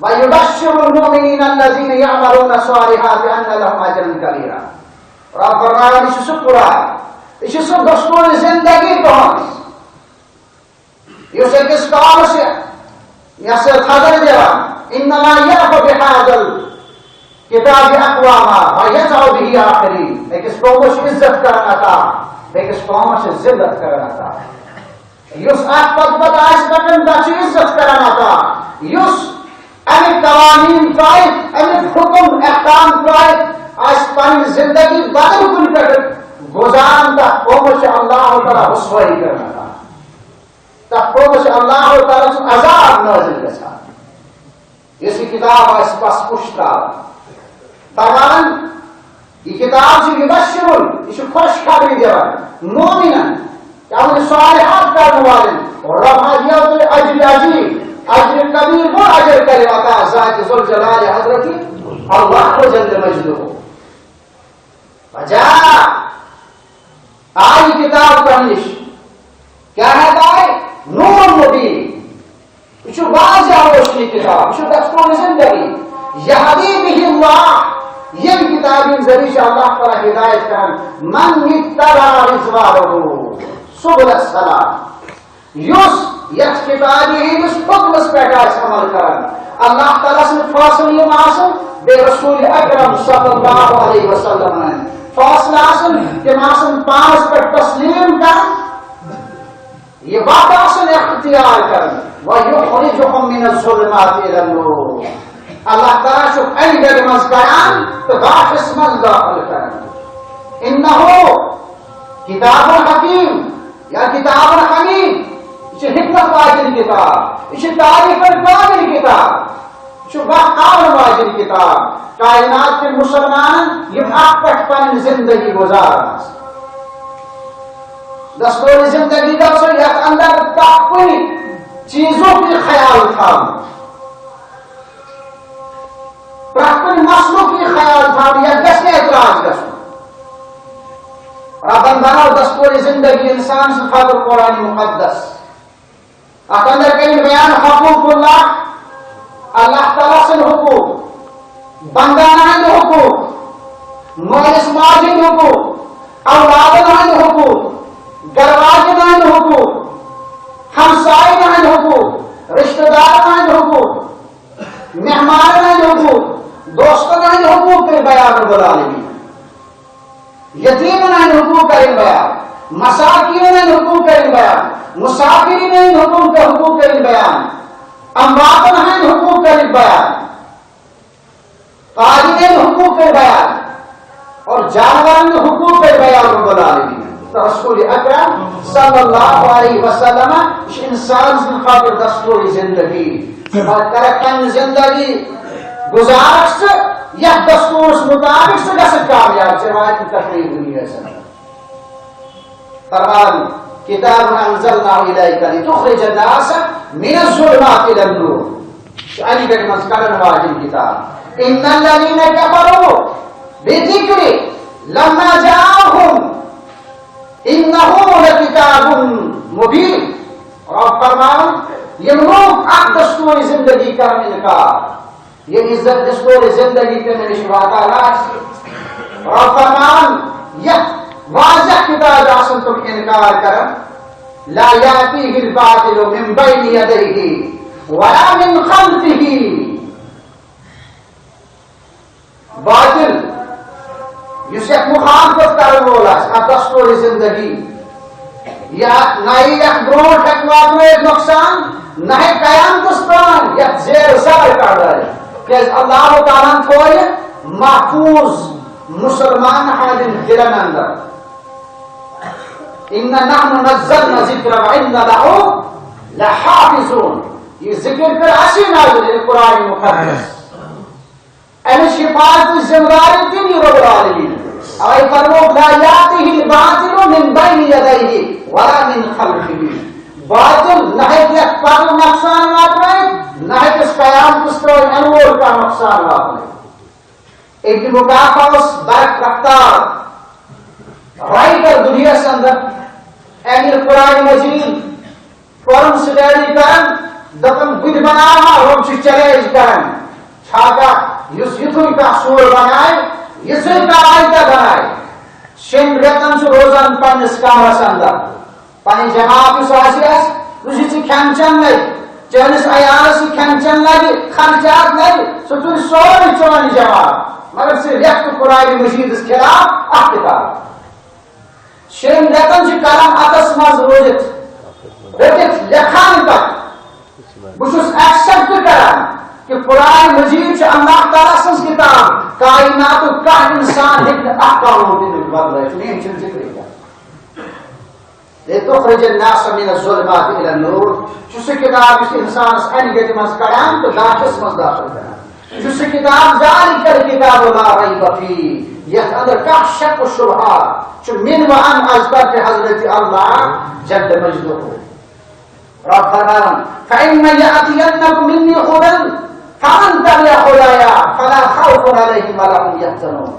ويبشر المؤمنين الذين يعملون الصالحات ان لهم اجرا كبيرا۔ رب فرماوان، یہِ چھُ سُہ قرآن، یہِ چھُ سُہ دستور زندگی تُہنٛز، یُس أکِس قومس یہِ ہسا خبر دِوان، انما یعفو بهذا الکتاب اقواما و یضع به آخرین۔ أکِس قومس چھُ عزت کران عطا، بیٚکِس قومس چھُ ذلت کران عطا۔ یُس اتھ پتہٕ پتہٕ آسہِ پکان، تتھ چھُ عزت کران عطا۔ یُس امیُک قوانین ترٛایہِ، امیُک حکم احکام ترٛایہِ، آسہِ پنٕنۍ زندگی بدل کُنہِ پٮ۪ٹھ گُزاران، تتھ قومس چھُ اللہ تعالیٰ رسوٲیی کران عطا۔ تتھ قومس چھُ اللہ تعالیٰ سُنٛد عذاب نٲزِل گژھان۔ یُس یہِ کتاب آسہِ پس پُش ترٛاوان۔ فرماوان، یہِ کتاب چھُ یُبشرُن، یہِ چھُ خۄشخبری دِوان مومنن، یعنی صالحات کرن والٮ۪ن۔ اور رب ہا دِیو تۄہہِ اجر عظیم، اجر کبیر، بوٚڑ اجر کرِ عطا ذات ذوالجلال حضرت اللہ جل مجدہ۔ وجاء، آیہِ کتاب تۄہہِ نِش۔ کیٛاہ ہیٚتھ آیہِ؟ نور مبین۔ یہِ چھُ واضح روشنی کتاب، یہِ چھُ دستور زندگی۔ یہدی بہ اللہ، ییٚمہِ کتابہِ ہٕنٛدِ ذٔریعہٕ چھُ اللہ تعالیٰ ہدایت کران۔ من اتبع رضوانہ سبل السلام۔ یُس یتھ کتابہِ ہٕنٛدِس حکمس پٮ۪ٹھ آسہِ عمل کران، اللہ تعالیٰ سٕنٛدۍ فٲصلہٕ یِم آسن، بیٚیہِ رسول اکرم صلی اللہ علیہ وسلم ہٕنٛدۍ فٲصلہٕ آسن، تِم آسن پانس پٮ۪ٹھ تسلیم کران، یہِ وتھ آسن اختیار کران۔ وَيُخْرِجُهُم مِّنَ الظُّلُمَاتِ إِلَى النُّورِ۔ اللہ تعالیٰ چھُ انہِ گٹہِ منٛز کڑان تہٕ باٹھس منٛز دٲخل کران۔ انہ کتاب حکیم یا کتاب حمید، یہِ چھِ حکمت واجیٚنۍ کتاب، یہِ چھِ تعریفن قابل کتاب، یہِ چھِ وتھ ہاوَن واجیٚنۍ کتاب۔ کائنات کٮ۪ن مسلمانن یِم اتھ پٮ۪ٹھ پنٕنۍ زندگی گُزاران آسن۔ دستور زندگی گژھِ یتھ اندر پرٛٮ۪تھ کُنہِ چیٖزُک یہِ خیال تھاوُن۔ پرٛٮ۪تھ کُنہِ مسلُک یہِ خیال تھاوُن، یتھ گژھِ نہٕ اعتراض گژھُن۔ ربن بنوو دستور زندگی انسان سُنٛد فضل قرآن مقدس۔ اتھ اندر کٔرِن بیان حقوق اللہ، اللہ تعالیٰ سٕنٛدۍ حقوق، بندن ہٕنٛدۍ حقوق، مٲلِس ماجہِ ہٕنٛدۍ حقوق، اولادن ہٕنٛدۍ حقوق، گرٕ واجٮ۪ن ہٕنٛدۍ حقوق، ہمساین ہٕنٛدۍ حقوق، رشتہٕ دارن ہٕنٛدۍ حقوق، مہمانن ہٕنٛدۍ بیان، مساکین ہٕنٛدۍ حقوق کٔرِکھ بیان، مسافرین ہٕنٛدۍ حقوق، حقوق کٔرِکھ بیان، امواتن ہٕنٛدۍ حقوق کٔرِکھ بیان، آدمین ہٕنٛدۍ حقوق کٔرِکھ بیان اور جانورن ہٕنٛدۍ حقوق کٔرِکھ بیان رب العالمین۔ تہٕ رسول اکرم صلی اللہ علیہ وسلم، یہِ چھُ انسان سٕنٛدِ خٲطرٕ دستور زندگی۔ ژٕ کرکھ پنٕنۍ زندگی گُزارکھ ژٕ یتھ دستورس مطابق، ژٕ گژھکھ کامیاب، ژےٚ واتہِ تکلیف دُنیاہس اندر۔ فرمان، کتاب انزلناه الیک لتخرج الناس من الظلمات الی النور۔ چھُ علی گڑھ منٛز کڑن واجن کتاب۔ ان الذین کفروا بالذکر لما جاءهم انه لکتاب مبین۔ رب فرمان، یِم لوٗکھ اکھ دستور زندگی کرن انکار، ییٚلہِ عزت دستور زندگی کٔمِس نِش واتان آسہِ۔ رب فرمان، یتھ واضح کتاب آسن تم انکار کران، لا یاتیہ الباطل من بین یدیہ ولا من خلفہ۔ باطل، یُس یتھ مخالفت کرن وول آسہِ، اتھ دستور زندگی، یا نہ یی یتھ برونٛٹھ ہیٚکہِ واتنٲیِتھ نۄقصان، نہ ہیٚکہِ قیامتس تام یتھ زیر زبر کڑنٲیِتھ۔ کیازِ اللہ تعالیٰ ہن تھوو یہِ محفوظ مسلمان ہٕنٛدٮ۪ن دلن اندر۔ انا نحن نزلنا الذکر وانا لہ لحافظون۔ یہِ ذکر کر اسی نازل، یعنی قرآن مقدس۔ أمِس حفاظتٕچ ذمہٕ داری تہِ نی رب العالمین۔ اوے فرمووُکھ، لا یاتیہ الباطل من بین یدیہ ولا من خلفہ۔ باطل نہ ہیٚکہِ یتھ پتہٕ نۄقصان واتنٲیِتھ، نہ ہیٚکس قیامتس تام انہٕ وول کانٛہہ نۄقصان واتنٲیِتھ۔ ابن مکافہ اوس برق رفتار رائٹر دُنیاہس اندر۔ أمۍ ییٚلہِ قرآن مجید پوٚرُن، سٹڈی کران، دپان، بہٕ تہِ بناوہا، رۄب چھُ چیلنج کران، چھا کانٛہہ یُس یِتھُے کانٛہہ سوٗر بنایہِ، یِژھٕے کانٛہہ آیتہ بنایہِ۔ شیٚن رٮ۪تن چھُ روزان پننِس کمرس اندر، پنٕنۍ جماعت یُس آسہِ، آسہِ، یُس یہِ ژےٚ کھٮ۪ن چٮ۪ن لگہِ، چٲنِس عیالس یہِ کھٮ۪ن چٮ۪ن لگہِ، خرچات لگہِ، سُہ تُلہِ سورُے چون جماعت، مگر ژٕ لیکھ نہٕ قرآن مجیدس خلاف اکھ کتاب۔ شیٚن رٮ۪تن چھُ قلم اتھس منٛز روٗزِتھ، رٔٹِتھ لیکھان پتہٕ۔ بہٕ چھُس ایکسپٹ کران کہِ قرآن مجید چھُ اللہ تعالیٰ سٕنٛز کتاب، کائناتُک کانٛہہ انسان ہیٚکہِ نہٕ اکھ قانون تَمیُک بدلٲیِتھ، میٲنۍ چھِنہٕ ذِکرٕے کران۔ لتخرج الناس من الظلمات الی النور چھُ سُہ کتاب یُس انسانس انہِ گٔٹہِ منٛز کڑان تہٕ گاشس منٛز داخل کران۔ یہِ چھُ سُہ کتاب، ذالک الکتاب لا ریب فیہ، یتھ اندر کانٛہہ شک و شبہہ چھُ، من و عن، از طرف حضرت اللہ جل مجدہ۔ رب فرماوان، فإما یأتینکم منی ھدی فمن تبع ھدایا فلا خوف علیہم ولا ھم یحزنون۔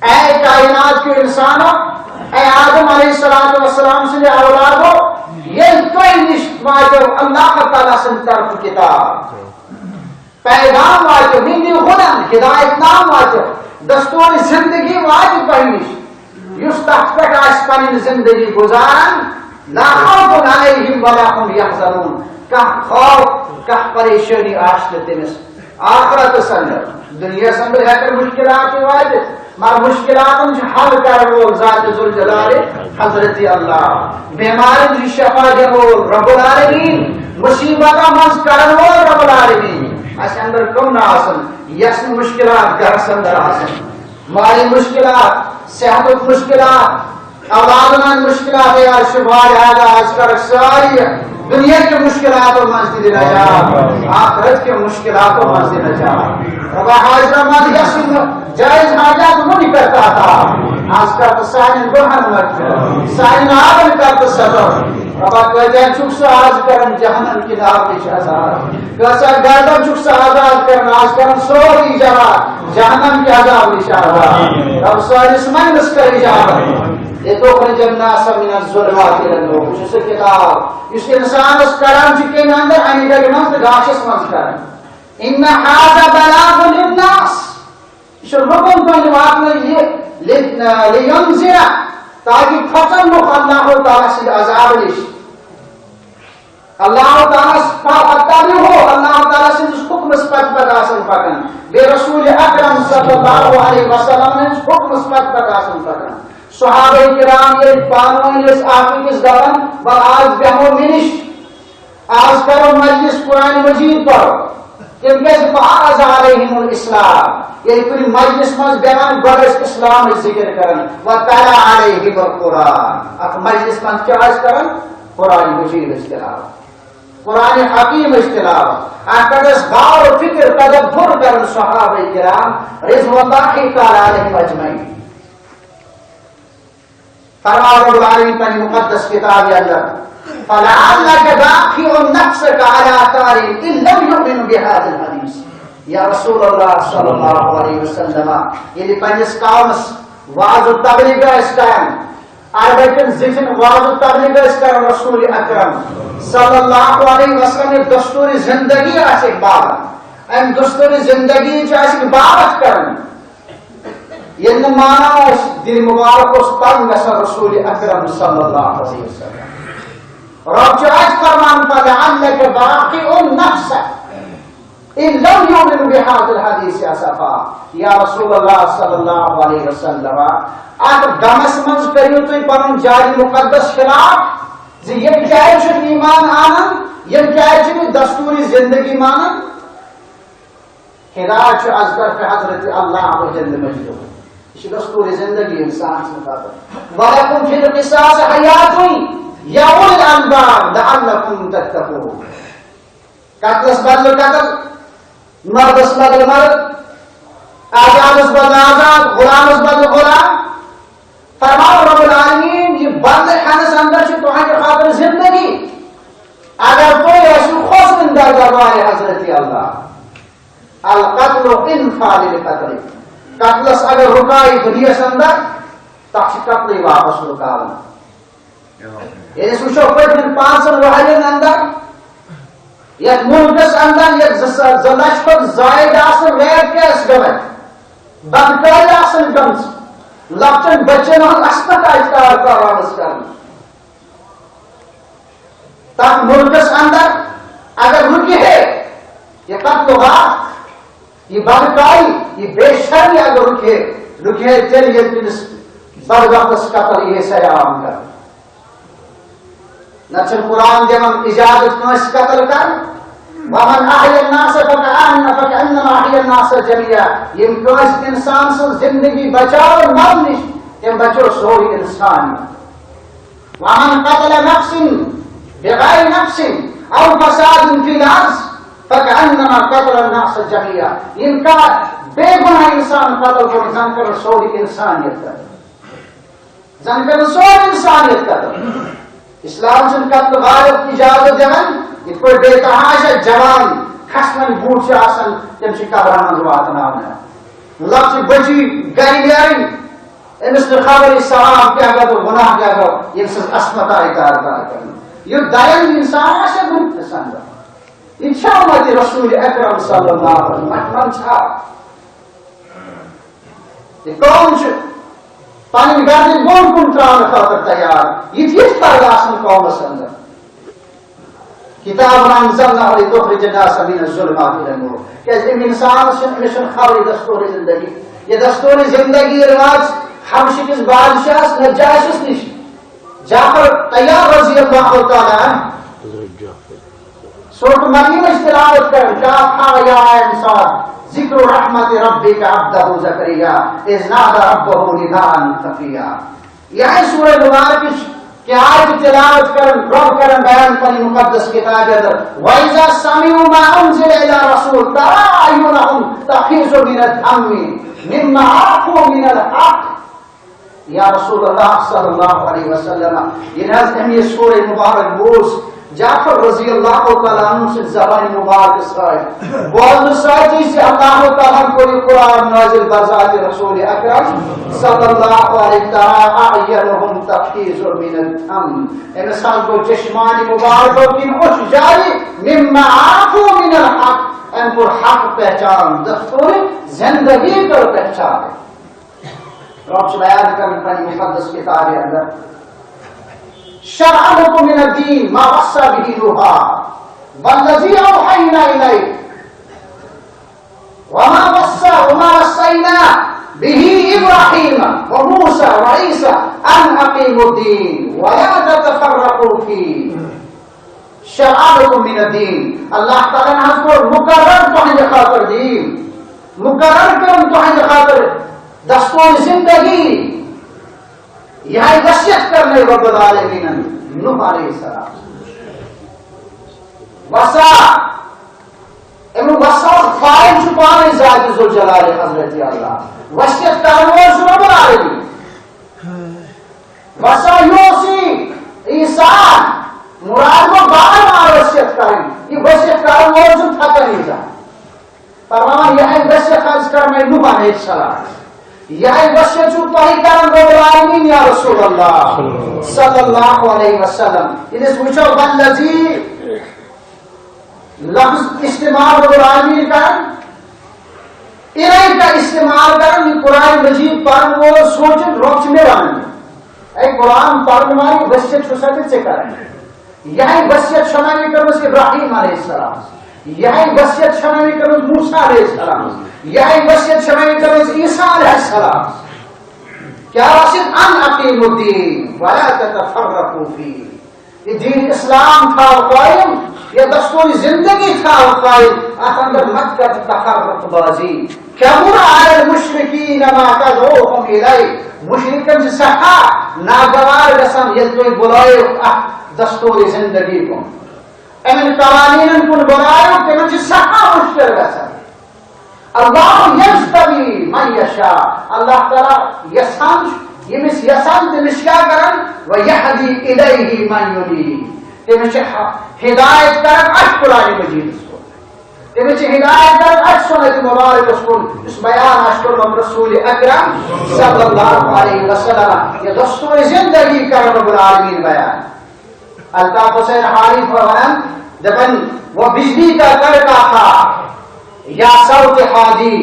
اے کائنات کیو انسانو، اے آدم علیہ الصلوۃ والسلام سٕنٛدِ اولادو، ییٚلہِ تۄہہِ نِش واتیو اللہ تعالیٰ سٕنٛدِ طرفہٕ کتاب، پیغام واتیو، منی ھدی، ہدایت نام واتیو، دستور زندگی واتہِ تۄہہِ نِش، یُس تتھ پٮ۪ٹھ آسہِ پنٕنۍ زندگی گُزاران، لا خوف علیہم ولا ھم یحزنون، کانٛہہ خوف، کانٛہہ پریشٲنی آسہِ نہٕ تٔمِس آخرتس اندر۔ دُنیاہس اندر ہیٚکن مشکلات تہِ وٲتِتھ، مگر مشکلاتن چھُ حل کرن وول ذات ذوالجلال حضرت اللہ۔ بیمارن چھُ شفا دِنہٕ وول رب العالمین۔ مصیبتن منٛز کرن وول رب العالمین۔ اسہِ اندر کم نہ آسن، یس نہٕ مشکلات گرس اندر آسن۔ مالی مشکلات، صحتُک مشکلات، اولادن ہٕنٛدۍ مشکلات، یا شفا، لہذا از کر ساری دنیا کے مشکلاتوں منٛز تہِ نجات، آخرت کے مشکلاتوں منٛز تہِ نجات۔ ربا حاضرہ منٛز یس جائز حاجات منی کرتا تھا، از کر تو سانٮ۪ن گۄنہن منٛز، سانٮ۪ن آبن کر تو ستر۔ ربا کٲتیٛاہ چھُکھ سُہ آز کران جہنم کہِ نار نِش آزاد؟ کۭژاہ گردن چھُکھ ژٕ آزاد کران، آز کران سورُے جہان جہنم کہِ عذاب نِش آزاد۔ رب سٲنِس منٛگنَس کر اجابت۔ لتخرج الناس من الظلمات الی النور۔ یہِ چھُ سُہ کتاب یُس انسانس کران چھُ کمہِ اندر، انہِ گٹہِ منٛز تہٕ گاشس منٛز کران۔ ان ھذا بلاغ للناس۔ یہِ چھُ لُکن تام واتنہٕ یہِ، لی-، لینذر، تاکہِ کھۄژن لُکھ اللہ تعالیٰ سٕنٛدِ عذابہٕ نِش۔ اللہ تعالیٰ ہس پتہٕ پتہٕ ہو، اللہ تعالیٰ سٕنٛدِس حُکمس پتہٕ پتہٕ آسن پکان، بیٚیہِ رسول اکرم صلی اللہ علیہ وسلم ہٕنٛدِس حُکمس پتہٕ پتہٕ آسن پکان۔ صحابہ کرام ییٚلہِ پانہٕ ؤنۍ ٲسۍ اکھ أکِس دپان، "وَلہٕ آز بیٚہمو مےٚ نِش، آز کرو مجلس قرآن مجید پرو"، تِم کیازِ فعرض علیہم الاسلام، ییٚلہِ کُنہِ مجلس منٛز بیٚہوان گۄڈٕ ٲسۍ اسلامٕچ ذکر کران، وتلا علیہم القرآن، اتھ مجلس منٛز کیٛاہ ٲسۍ کران؟ قرآن مجید ٲسۍ تلاوت، قرآن حکیم ٲسۍ تلاوت، اتھ پٮ۪ٹھ ٲسۍ غور و فکر تدبر کران صحابہ کرام رضوان اللہ تعالیٰ علیہم اجمعین۔ فرمان رب العالمین پننہِ مقدس کتابہِ اندر، "فلعلک باخع نفسک علی آثارہم ان لم یؤمنوا بہذا الحدیث"۔ یا رسول اللہ صلی اللہ علیہ وسلم، ییٚلہِ پننِس قومس وعظ و تبلیغ ٲسۍ کران، عربن زِٹھٮ۪ن وعظ و تبلیغ ٲسۍ کران رسول اکرم صلی اللہ علیہ وسلم یہِ دستور زندگی آسہِ اکھ باوت، امہِ دستور زندگی چھِ اَسہِ اکھ باوت کران۔ ییٚلہِ نہٕ مانان اوس، دِل مُبارک اوس تنگ گژھان رسول اکرم صلی اللہ علیہ وسلم۔ رب چھُ اَتہِ فرمان، "فلعلک باخع نفسک ان لم یؤمنوا بہذا الحدیث اسفا"۔ یا رسول اللہ صلی اللہ علیہ وسلم، اتھ غمس منٛز کٔرِو تُہۍ پنُن جاے مقدس خلاف زِ یِم کیازِ چھِنہٕ ایمان انان، یِم کیازِ چھِنہٕ دستور زندگی مانان۔ ہدایت چھُ از طرف حضرت اللہ و جل مجدہ۔ یہِ چھُ دستور زندگی انسان سٕنٛدِ خٲطرٕ۔ "ولکم فی القصاص حیات یا اولی الالباب لعلکم تتقون"۔ قتلس بدلہٕ قتل، مردس بدلہٕ مرد، آزادس بدلہٕ آزاد، غلامس بدلہٕ غلام۔ فرماو رب العالمین، یہِ بدلہٕ ہٮ۪نس اندر چھِ تُہنٛدِ خٲطرٕ زندگی۔ اگر تُہۍ ٲسِو کھوژوٕنۍ در دربارِ حضرت اللہ، القتل انفا للقتل، قتلس اگر رُکایہِ دُنیاہس اندر، تتھ چھِ قتلٕے واپس رُکاوُن۔ ییٚلہِ أسۍ وٕچھو پٔتمٮ۪ن پانٛژن ؤہرین اندر یتھ مُلکس اندر یتھ زٕ ساس، زٕ لچھ کھۄتہٕ زاید آسن ریپ کیس گٔمٕتۍ، بدکاری آسن گٔمٕژ، لۄکٹٮ۪ن بچن ہُنٛد عصمت آسہِ تار تاوانس کرنہٕ۔ تتھ مُلکس اندر اگر رُکہِ ہے یہِ قتل و غارت، یہِ بدکاری، یہِ بے شرمی اگر رُکہِ ہے، رُکہِ ہے تیٚلہِ ییٚلہِ تٔمِس بدبختس قتل یی ہے سرِ عام کرنہٕ۔ نتہٕ چھُنہٕ قرآن دِوان اجازت کٲنٛسہِ قتل کرنہٕ۔ "ومن احیا الناس فکأن-، فکأنما احیا الناس جميعا"۔ یِم کٲنٛسہِ انسان سٕنٛز زندگی بچاوَن مرنہٕ نِش، تٔمۍ بچو سورُے انسان۔ "ومن قتل نفس بغیر نفس او فساد فی الارض فکأنما قتل الناس جميعا"۔ یِم کانٛہہ بے گناہ انسان قتل کوٚر، زن کٔر سورُے انسانیت قتل۔ زن کٔر سورُے انسانیت قتل۔ اسلام چھُنہٕ قتل غارت اجازت دِوان، یِتھ پٲٹھۍ بے تحاشا جوان کھسوٕنۍ بوٗٹھ چھِ آسان، تِم چھِ قبرن منٛز واتناونہٕ۔ لۄکچہِ بچی گرِ نیرٕنۍ، أمِس نہٕ خبرٕے ثواب کیٛاہ گوٚو تہٕ گۄناہ کیٛاہ گوٚو، ییٚمہِ سٕنٛز عصمت آیہِ تار تار کرنہٕ۔ یُتھ درٮ۪نٛگ انسان آسہِ، وُنہِ تہِ سنگت۔ یہِ چھا اُمتِ رسول اکرم صلی اللہ علیہ وسلم؟ منٛز چھا؟ یہِ قوم چھِ پنٕنۍ گردن بۄن کُن ترٛاونہٕ خٲطرٕ تیار۔ یہِ تہِ یِتھ پٲٹھۍ آسن قومس اندر۔ کتاب انزلناہ لتخرج الناس من الظلمات الی النور۔ کیازِ أمۍ انسانس چھُنہٕ، أمِس چھُنہٕ خبرٕے دستور زندگی۔ یہِ دستور زندگی رٲژ حبشہٕ کِس بادشاہس نجاشس نِش۔ جعفر طیار رضی اللہ تعالیٰ عنہ۔ حضرت جعفر۔ سورۃ مریم ٲسۍ تلاوت کران، کاف ہا یا عین صاد، ذکر رحمت ربک عبدہ زکریا، اذ نادی ربہ نداء خفیا۔ یہِ آیہِ سورہ مبارکٕچ کیٛاہ آیہِ تلاوت کران، رب کران بیان پننہِ مقدس کتابہِ اندر، وَإِذَا سَمِعُوا مَا أُنزِلَ إِلَى الرَّسُولِ تَرَىٰ أَعْيُنَهُمْ تَفِيضُ مِنَ الدَّمْعِ مِمَّا عَرَفُوا مِنَ الْحَقِّ۔ یا رسول اللہ صلی اللہ علیہ وسلم، ییٚلہِ حظ أمۍ یہِ سورہ مبارک بوٗز، جعفر رضی اللہ تعالیٰ عنہ سٕنٛدِ زبانہِ مبارکہٕ سۭتۍ بوزنہٕ سۭتی زِ اللہ تعالیٰ ہن کوٚر یہِ قرآن نازل بذات رسول اکرم صلی اللہ علیہ، ترى أعينهم تفيض من الدمع۔ أمِس حظ گوٚو چشمانِ مبارکو کِنۍ اوٚش جاری، مما عرفوا من الحق، أمۍ کوٚر حق پہچان، دستور زندگی کٔر پہچان۔ رب چھُ بیان کران پننہِ مقدس کتابہِ اندر، شرع لكم من الدين ما وصى به نوحا والذي أوحينا إليك وما وصى، وما وصينا به إبراهيم وموسى وعيسى أن أقيموا الدين ولا تتفرقوا فيه، شرع لكم من الدين۔ اللہ تعالیٰ ہن حظ کوٚر مقرر تُہنٛدِ خٲطرٕ دیٖن، مقرر کٔرٕن تُہنٛدِ خٲطرٕ دستور زندگی۔ یِہے وصیت کٔر رب العالمینن نوح علیہ السلام۔ وصا، اَمیُک وصا فاعل چھُ پانے ذات ذوالجلال حضرت اللہ۔ وصیت کرن وول چھُ رب العالمین۔ وصا یوصی، ایصال، مراد گوٚو بار بار وصیت کرٕنۍ۔ یہِ وصیت کرن وول چھُ تھکان انسان۔ فرمان، یِہے وصیت حظ کٔر مےٚ نوح علیہ السلام۔ یِہے وصیت چھُ تۄہہِ کران رب العالمین یا رسول اللہ صلی اللہ علیہ وسلم۔ ییٚلہِ أسۍ وٕچھو، والذی لفظ استعمال رب العالمین کران، الیک استعمال کران، یہِ قرآن مجید پرن وول سونچن، رب چھُ مےٚ ونان، اے قرآن پرن والی، وصیت چھُ سا تہِ ژےٚ کران۔ یِہے وصیت چھَنا مےٚ کٔرمٕژ ابراہیم علیہ السلام، یِہے وصیت چھَنا مےٚ کٔرمٕژ موسیٰ علیہ السلام، یِہے وصیت چھَنا مےٚ کٔرمٕژ عیسیٰ علیہ السلام۔ کیا وصیت؟ ان اقیموا الدین ولا تتفرقوا فیہ۔ یہِ دین اسلام تھاو قائم، یہِ دستور زندگی تھاو قائم، اتھ اندر مت کر تفرق بازی۔ کبر علی المشرکین ما تدعوهم الیہ۔ مشرکن چھِ سٮ۪ٹھاہ ناگوار گژھان، ییٚلہِ تُہۍ بُلٲیِو اتھ دستور زندگی کُن، امن قوانینن کُن بُلٲیِو، تِمن چھِ سٮ۪ٹھاہ مُشکِل گژھان۔ اللہ یجتبی من یشاء، اللہ تعالیٰ یژھان چھُ، ییٚمِس یژھان تٔمِس چھُ کیٛاہ کران؟ ویہدی الیہ من ینیب، تٔمِس چھُ ہدایت کران اتھ قرآن مجیدس کُن۔ تٔمِس چھِ ہدایت کران اتھ سنت مبارکس کُن، یُس بیان آسہِ کوٚرمُت رسول اکرم صلی اللہ علیہ وسلم۔ یہِ دستور زندگی کرن رب العالمین بیان۔ الطاف حسین حالی ونان، دپان، وہ بجلی کا کڑکا تھا یا صوت ہادی،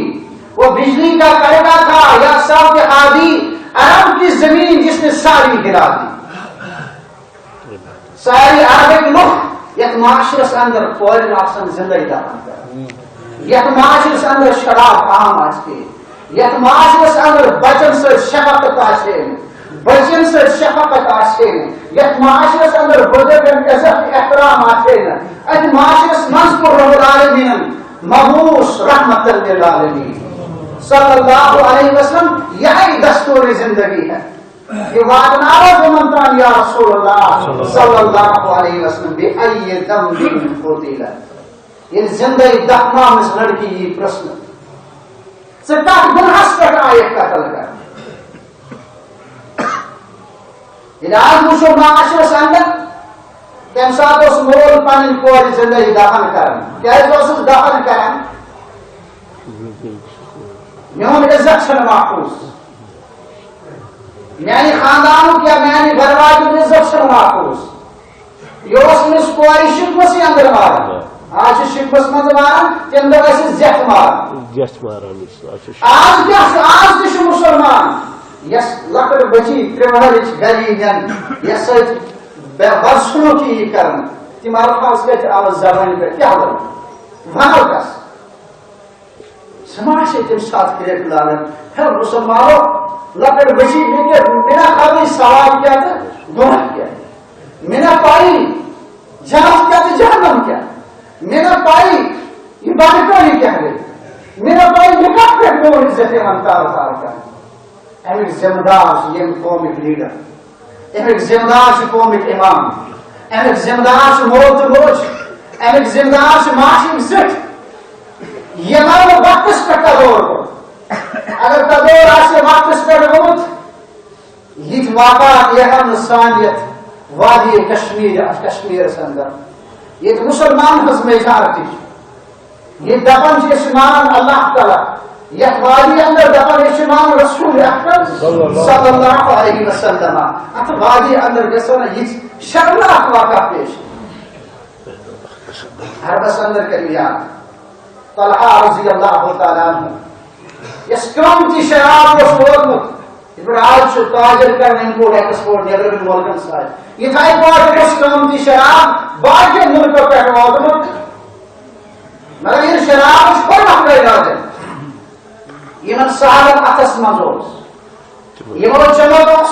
وہ بجلی کا کڑکا تھا یا صوت ہادی، عرب کی زمین جس نے ساری ہلا دی۔ ساری عربٕکۍ لُکھ یتھ معاشرس اندر کورٮ۪ن آسان زندے دفن کران، یتھ معاشرس اندر شراب عام آسہِ، یتھ معاشرس اندر بچن سۭتۍ شفقت آسہِ ہے نہٕ، بچن سۭتۍ شفقت آسہِ ہے نہٕ، یتھ معاشرس اندر بزرگن عزت احترام آسہِ ہے نہٕ، اتھ معاشرس منٛز کوٚر رب العالمینن مبعوث رحمت للعالمین صلی اللہ علیہ وسلم۔ یہے دستور زندگی ہے۔ یہ واتناو تمن تام یا رسول اللہ صلی اللہ علیہ وسلم، بأی ذنب قتلت۔ ییٚلہِ زِندَے دفناونَس لڑکی یی پرٛژھنہٕ، ژٕ کَتھ گۄناہَس پٮ۪ٹھ آیَکھ قتل کرنہٕ؟ ییٚلہِ آز وٕچھو معاشرَس اندر، تَمہِ ساتہٕ اوس مول پنٕنۍ کورِ زِندَے دفن کران۔ کیٛازِ اوسُس دفن کران؟ میون عزت چھُنہٕ محفوظ، میانہِ خاندانُک یا میانہِ گرٕ واجیُن عزت چھُنہٕ محفوظ۔ یہِ اوس أمِس کورِ شِکمَسٕے اندر ماران۔ آز چھِ شِکمَس منٛز ماران، تَمہِ دۄہ ٲسِس زیٚٹھ ماران۔ زیٚٹھ ماران ٲسۍ، آز چھِ شِکمَس۔ آز کیٛاہ چھُ؟ آز تہِ چھُ مُسلمان، یۄس لۄکٕٹ بٔچی ترٛےٚ ؤہرِچ گلی نِن، یۄس سۭتۍ بے-، بدسلوٗکی یی کرنہٕ، تِم الفاظ کیٛاہ چھِ آمٕتۍ زبٲنۍ پٮ۪ٹھ؟ کیٛاہ وَنو؟ وَنو کَس؟ سُہ ما چھِ تَمہِ ساتہٕ کرٛیکھ لالان؟ ہے مُسلمانو، لۄکٕٹ بٔچی، مےٚ کیٛاہ، مےٚ نا خبرٕے ثواب کیٛاہ تہٕ گۄناہ کیٛاہ۔ مےٚ نا پَیی جنت کیٛاہ تہٕ جہنم کیٛاہ۔ مےٚ نا پَیی یہِ بدکٲری کیٛاہ گٔے۔ مےٚ نا پَیی مےٚ کَتھ پٮ۪ٹھ گوٚو عزت یِوان تارٕ تارٕ کرنہٕ۔ اَمِکۍ ذمہٕ دار چھِ ییٚمہِ قومٕکۍ لیڈر، اَمِکۍ ذمہٕ دار چھِ قومٕکۍ اِمام، اَمِکۍ ذمہٕ دار چھِ مول تہٕ موج، اَمِکۍ ذمہٕ دار چھِ ماجہِ ہٕنٛدۍ زِٹھۍ۔ یِمن نہٕ وقتس پٮ۪ٹھ تدور گوٚو، اگر تدور آسہِ وقتس پٮ۪ٹھ گوٚمُت، یِتھۍ واقعات یِہن نہٕ سانہِ یتھ وادی کشمیر، اتھ کشمیرس اندر، ییٚتہِ مُسلمان ہٕنٛز میجارٹی چھِ۔ ییٚتہِ دپان چھِ أسۍ چھِ مانان اللہ تعالیٰ، یتھ وادی اندر دپان أسۍ چھِ مانان رسول اکرم صلی اللہ علیہ وسلم۔ اتھ وادی اندر گژھن نہٕ یِتھۍ شرمناک واقعہ پیش۔ عربس اندر کٔرِو یاد، طلحہ رضی اللہ تعالیٰ عنہ، یس قۭمتی شراب اوس ووتمُت، یِتھ پٲٹھۍ آز چھُ تاجر کران import export نیبرِمٮ۪ن مُلکن سۭتۍ، یِتھے پٲٹھۍ اوس قۭمتی شراب باقین مُلکو پٮ۪ٹھ ووتمُت۔ مگر یہِ شراب اوس حرمت کٔرۍ راجن، یِمن صحابن اتھس منٛز اوس، یِمو چوٚمُت اوس،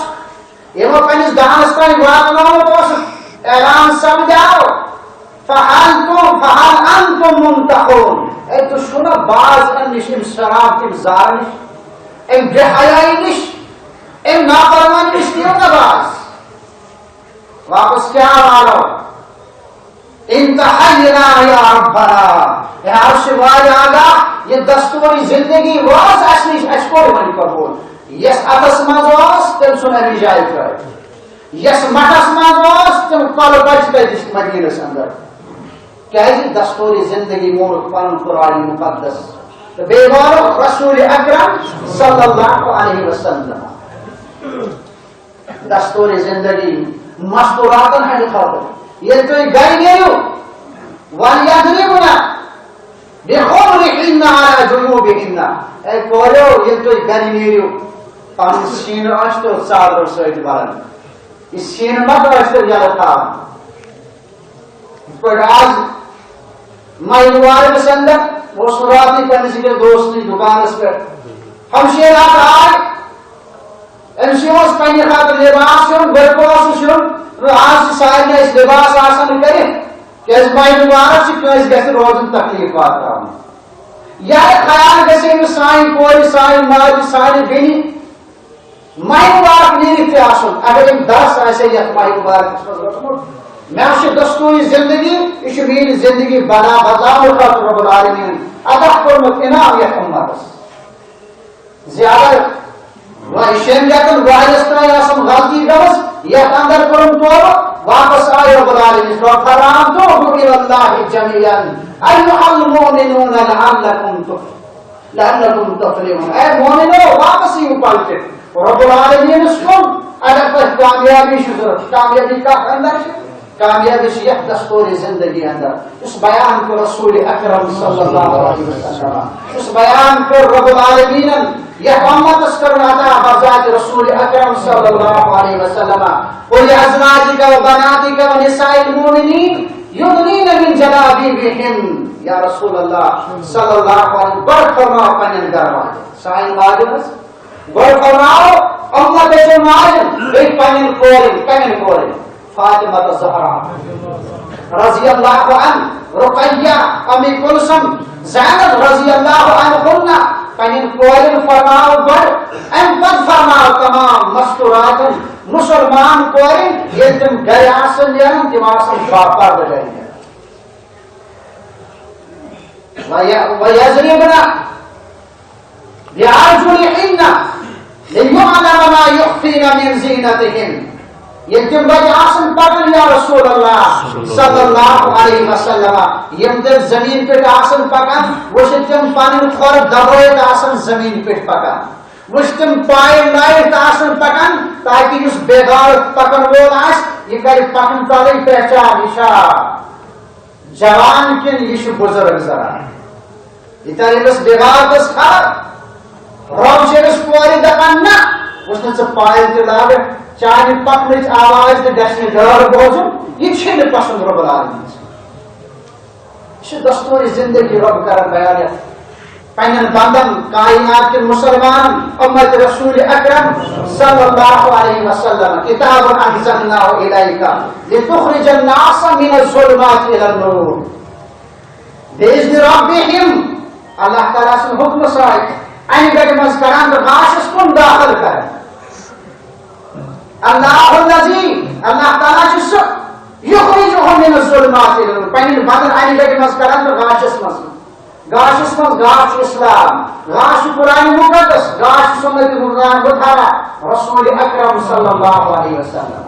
یِمو پننِس دانس تام واتنومُت اوسُکھ، اعلان سپدیو، فہل تم، فہل انتم منتہون۔ اے، تُہۍ چھِو نا باز امہِ نِش، امہِ شراب، امہِ زار نِش، امہِ بے حیائی نِش، امہِ نافرمانی نِش تُہۍ چھِو نا باز؟ واپس کیٛاہ والو؟ انتہینا یا ربنا۔ اے عرش والے آگاہ، یہِ دستور زندگی واز اَسہِ نِش، اَسہِ کوٚر وۄنۍ قبول۔ یس اتس منٛز اوس، تٔمۍ ژھُن اَمی جایہِ ترٲوِتھ۔ یس مٹھس منٛز اوس، تٔمۍ کۄلہٕ بچہِ تٔتِس مدیٖنس اندر۔ کیازِ؟ دستور زندگی مونُکھ پنُن قرآن مقدس۔ تہٕ بیٚیہِ وارُکھ رسول اکرم صلی اللہ علیہ وسلم۔ دستور زندگی مستوراتن ہٕنٛدِ خٲطرٕ۔ ییٚلہِ تُہۍ گرِ نیرِو، وَلْيَضْرِبْنَ بِخُمُرِهِنَّ عَلَى جُيُوبِهِنَّ۔ اے کوریو، ییٚلہِ تُہۍ گرِ نیرِو، پنُن سیٖنہٕ ٲسۍتو ژادرو سۭتۍ بَران۔ یہِ سیٖنہٕ مت ٲسۍتو یَلہٕ تھاوان۔ یِتھ پٲٹھۍ آز ماہِ مبارکس اندر اوس نہٕ راتٕے پننِس أکِس دوست نِش دُکانس پٮ۪ٹھ۔ ہمشیرا آے، أمِس اوس پننہِ خٲطرٕ لباس ہیوٚن، گۄڈٕ اوسُس ہیوٚن، آز چھِ سارنٕے اَسہِ لباس آسان کٔرِتھ، کیازِ ماہِ مبارک چھِ، کٲنٛسہِ گژھِ روزُن تکلیف واتناوُن۔ یا خیال گژھِ أمِس سانہِ کورِ، سانہِ ماجہِ، سانہِ بیٚنہِ، ماہِ مبارک نیٖرِتھ تہِ آسُن، اگر أمۍ درس آسہِ ہا یتھ ماہِ مبارکس منٛز روٚٹمُت، مےٚ چھُ دستوٗری زندگی، یہِ چھُ میٲنۍ زندگی بنا بدلاونہٕ خٲطرٕ رب العالمین عطا کوٚرمُت انعام یتھ امتس۔ زیادٕ وۄنۍ شیٚن رٮ۪تن وۄہلس تام آسن غلطی گٔمٕژ، یتھ اندر کوٚرُن توبہٕ، واپس آے رب العالمین۔ فرام توبوا الی اللہ جمیعا ایھا المؤمنون لعلکم تفلحون۔ لعلکم تفلحون۔ اے مومنو، واپس یِیِو پلٹِتھ رب العالمینس کُن۔ اگر تۄہہِ کامیابی چھِ ضروٗرت، کامیابی کتھ اندر چھِ؟ کامیابی چھِ یتھ دستور زندگی اندر، یُس بیان کوٚر رسول اکرم صلی اللہ علیہ وسلم، یُس بیان کوٚر رب العالمینن یتھ امتس کٔر عطا بذات رسول اکرم صلی اللہ علیہ وسلم۔ قل لازواجک و بناتک و نساء المؤمنین یدنین من جلابیبہن۔ یا رسول اللہ صلی اللہ علیہ وسلم، گۄڈٕ فرماو پننٮ۪ن گرٕ واجٮ۪ن، سانٮ۪ن واجٮ۪ن حظ، گۄڈٕ فرماو امتٕچٮ۪ن ماجٮ۪ن، بیٚیہِ پننٮ۪ن کورٮ۪ن۔ کمٮ۪ن کورٮ۪ن؟ فاطمہ الزہرا رضی اللہ عنہ، رقیہ، ام کلثوم، زینب رضی اللہ عنہن، پننٮ۪ن کورٮ۪ن فرماو گۄڈٕ، امہِ پتہٕ فرماو تمام مستوراتن، مسلمان کورٮ۪ن، ییٚلہِ تِم گرِ آسن نیران، تِم آسن باپردٕ گرِ نیران۔ وَيَ-، وَيَضْرِبْنَ بِأَرْجُلِهِنَّ لِيُعْلَمَ مَا يُخْفِينَ مِنْ زِينَتِهِنَّ۔ ییٚلہِ تِم وَتہِ آسَن پَکان، یا رسول اللہ صلی اللہ علیہ وسلم، یِم تِم زٔمیٖن پٮ۪ٹھ آسَن پَکان، وٕچھِتھ تِم پَنٕنۍ کھۄر دَبٲیِتھ آسَن زٔمیٖن پٮ۪ٹھ پَکان، وٕچھ تِم پایہِ لایِتھ آسَن پَکان، تاکہِ یُس بے غیرت پَکَن وول آسہِ، یہِ کَرِ پَکَن تَلٕے پہچان، یہِ چھا جوان کِنہٕ یہِ چھُ بُزرگ زنان؟ یہِ تَرِ أمِس دٮ۪ماغَس خراب۔ رۄب چھُ أمِس کورِ دَپان، نہ، وٕچھ نہٕ ژٕ پایہِ تہِ لاگَکھ، چانہِ پَکنٕچ آواز تہِ گژھِ نہٕ ڈٲر بوزُن، یہِ چھُے نہٕ پَسنٛد رۄب العالمینَس۔ یہِ چھُ دستوٗرِ زندگی رۄب کران بیان یَتھ پننٮ۪ن بندن، کائنات کٮ۪ن مسلمانن، امت رسول اکرم صلی اللہ علیہ وسلم، کتاب انزلناہ الیک لتخرج الناس من الظلمات الی النور باذن ربہم۔ اللہ تعالیٰ سٕنٛدِ حکمہٕ سۭتۍ انہِ گٹہِ منٛز کران تہٕ غاشس کُن دٲخل کران۔ اللہ الذی، اللہ تعالیٰ چھُ سُہ، یخرجہم من الظلمات الی النور، پننٮ۪ن بندن انہِ گٹہِ منٛز کران تہٕ غاشس منٛز۔ غاشس منٛز، غاش چھُ اسلام، غاش چھُ قرآن مقدس، غاش چھُ سنت مطہرہ، رسول اکرم صلی اللہ علیہ وسلم۔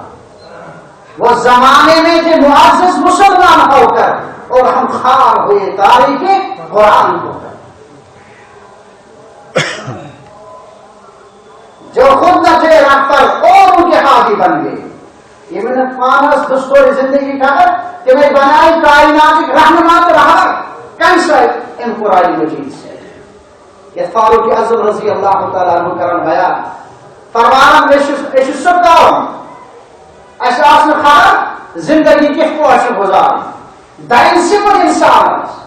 وہ زمانے میں تھے معزز مسلمان ہو کر اور ہم خوار ہوئے تارک قرآن ہو کر۔ جو خود نہ تھے رہبر، اوروں کے ہادی بن گئے۔ یِمن پانس دستور زندگی خاطر، تِمے بناے کائناتٕکۍ رہنما تہٕ رہبر۔ کمہِ سۭتۍ؟ امہِ قرآن مجید سۭتۍ۔ یتھ فاروق اعظم رضی اللہ تعالیٰ عنہ کران بیان، فرماوان، أسۍ چھِ، أسۍ چھِ سُہ قوم، اَسہِ آسہِ نہٕ خبر زندگی کِتھ پٲٹھۍ چھِ گُزارٕنۍ۔ دَرِ سِمُت اِنسانَس،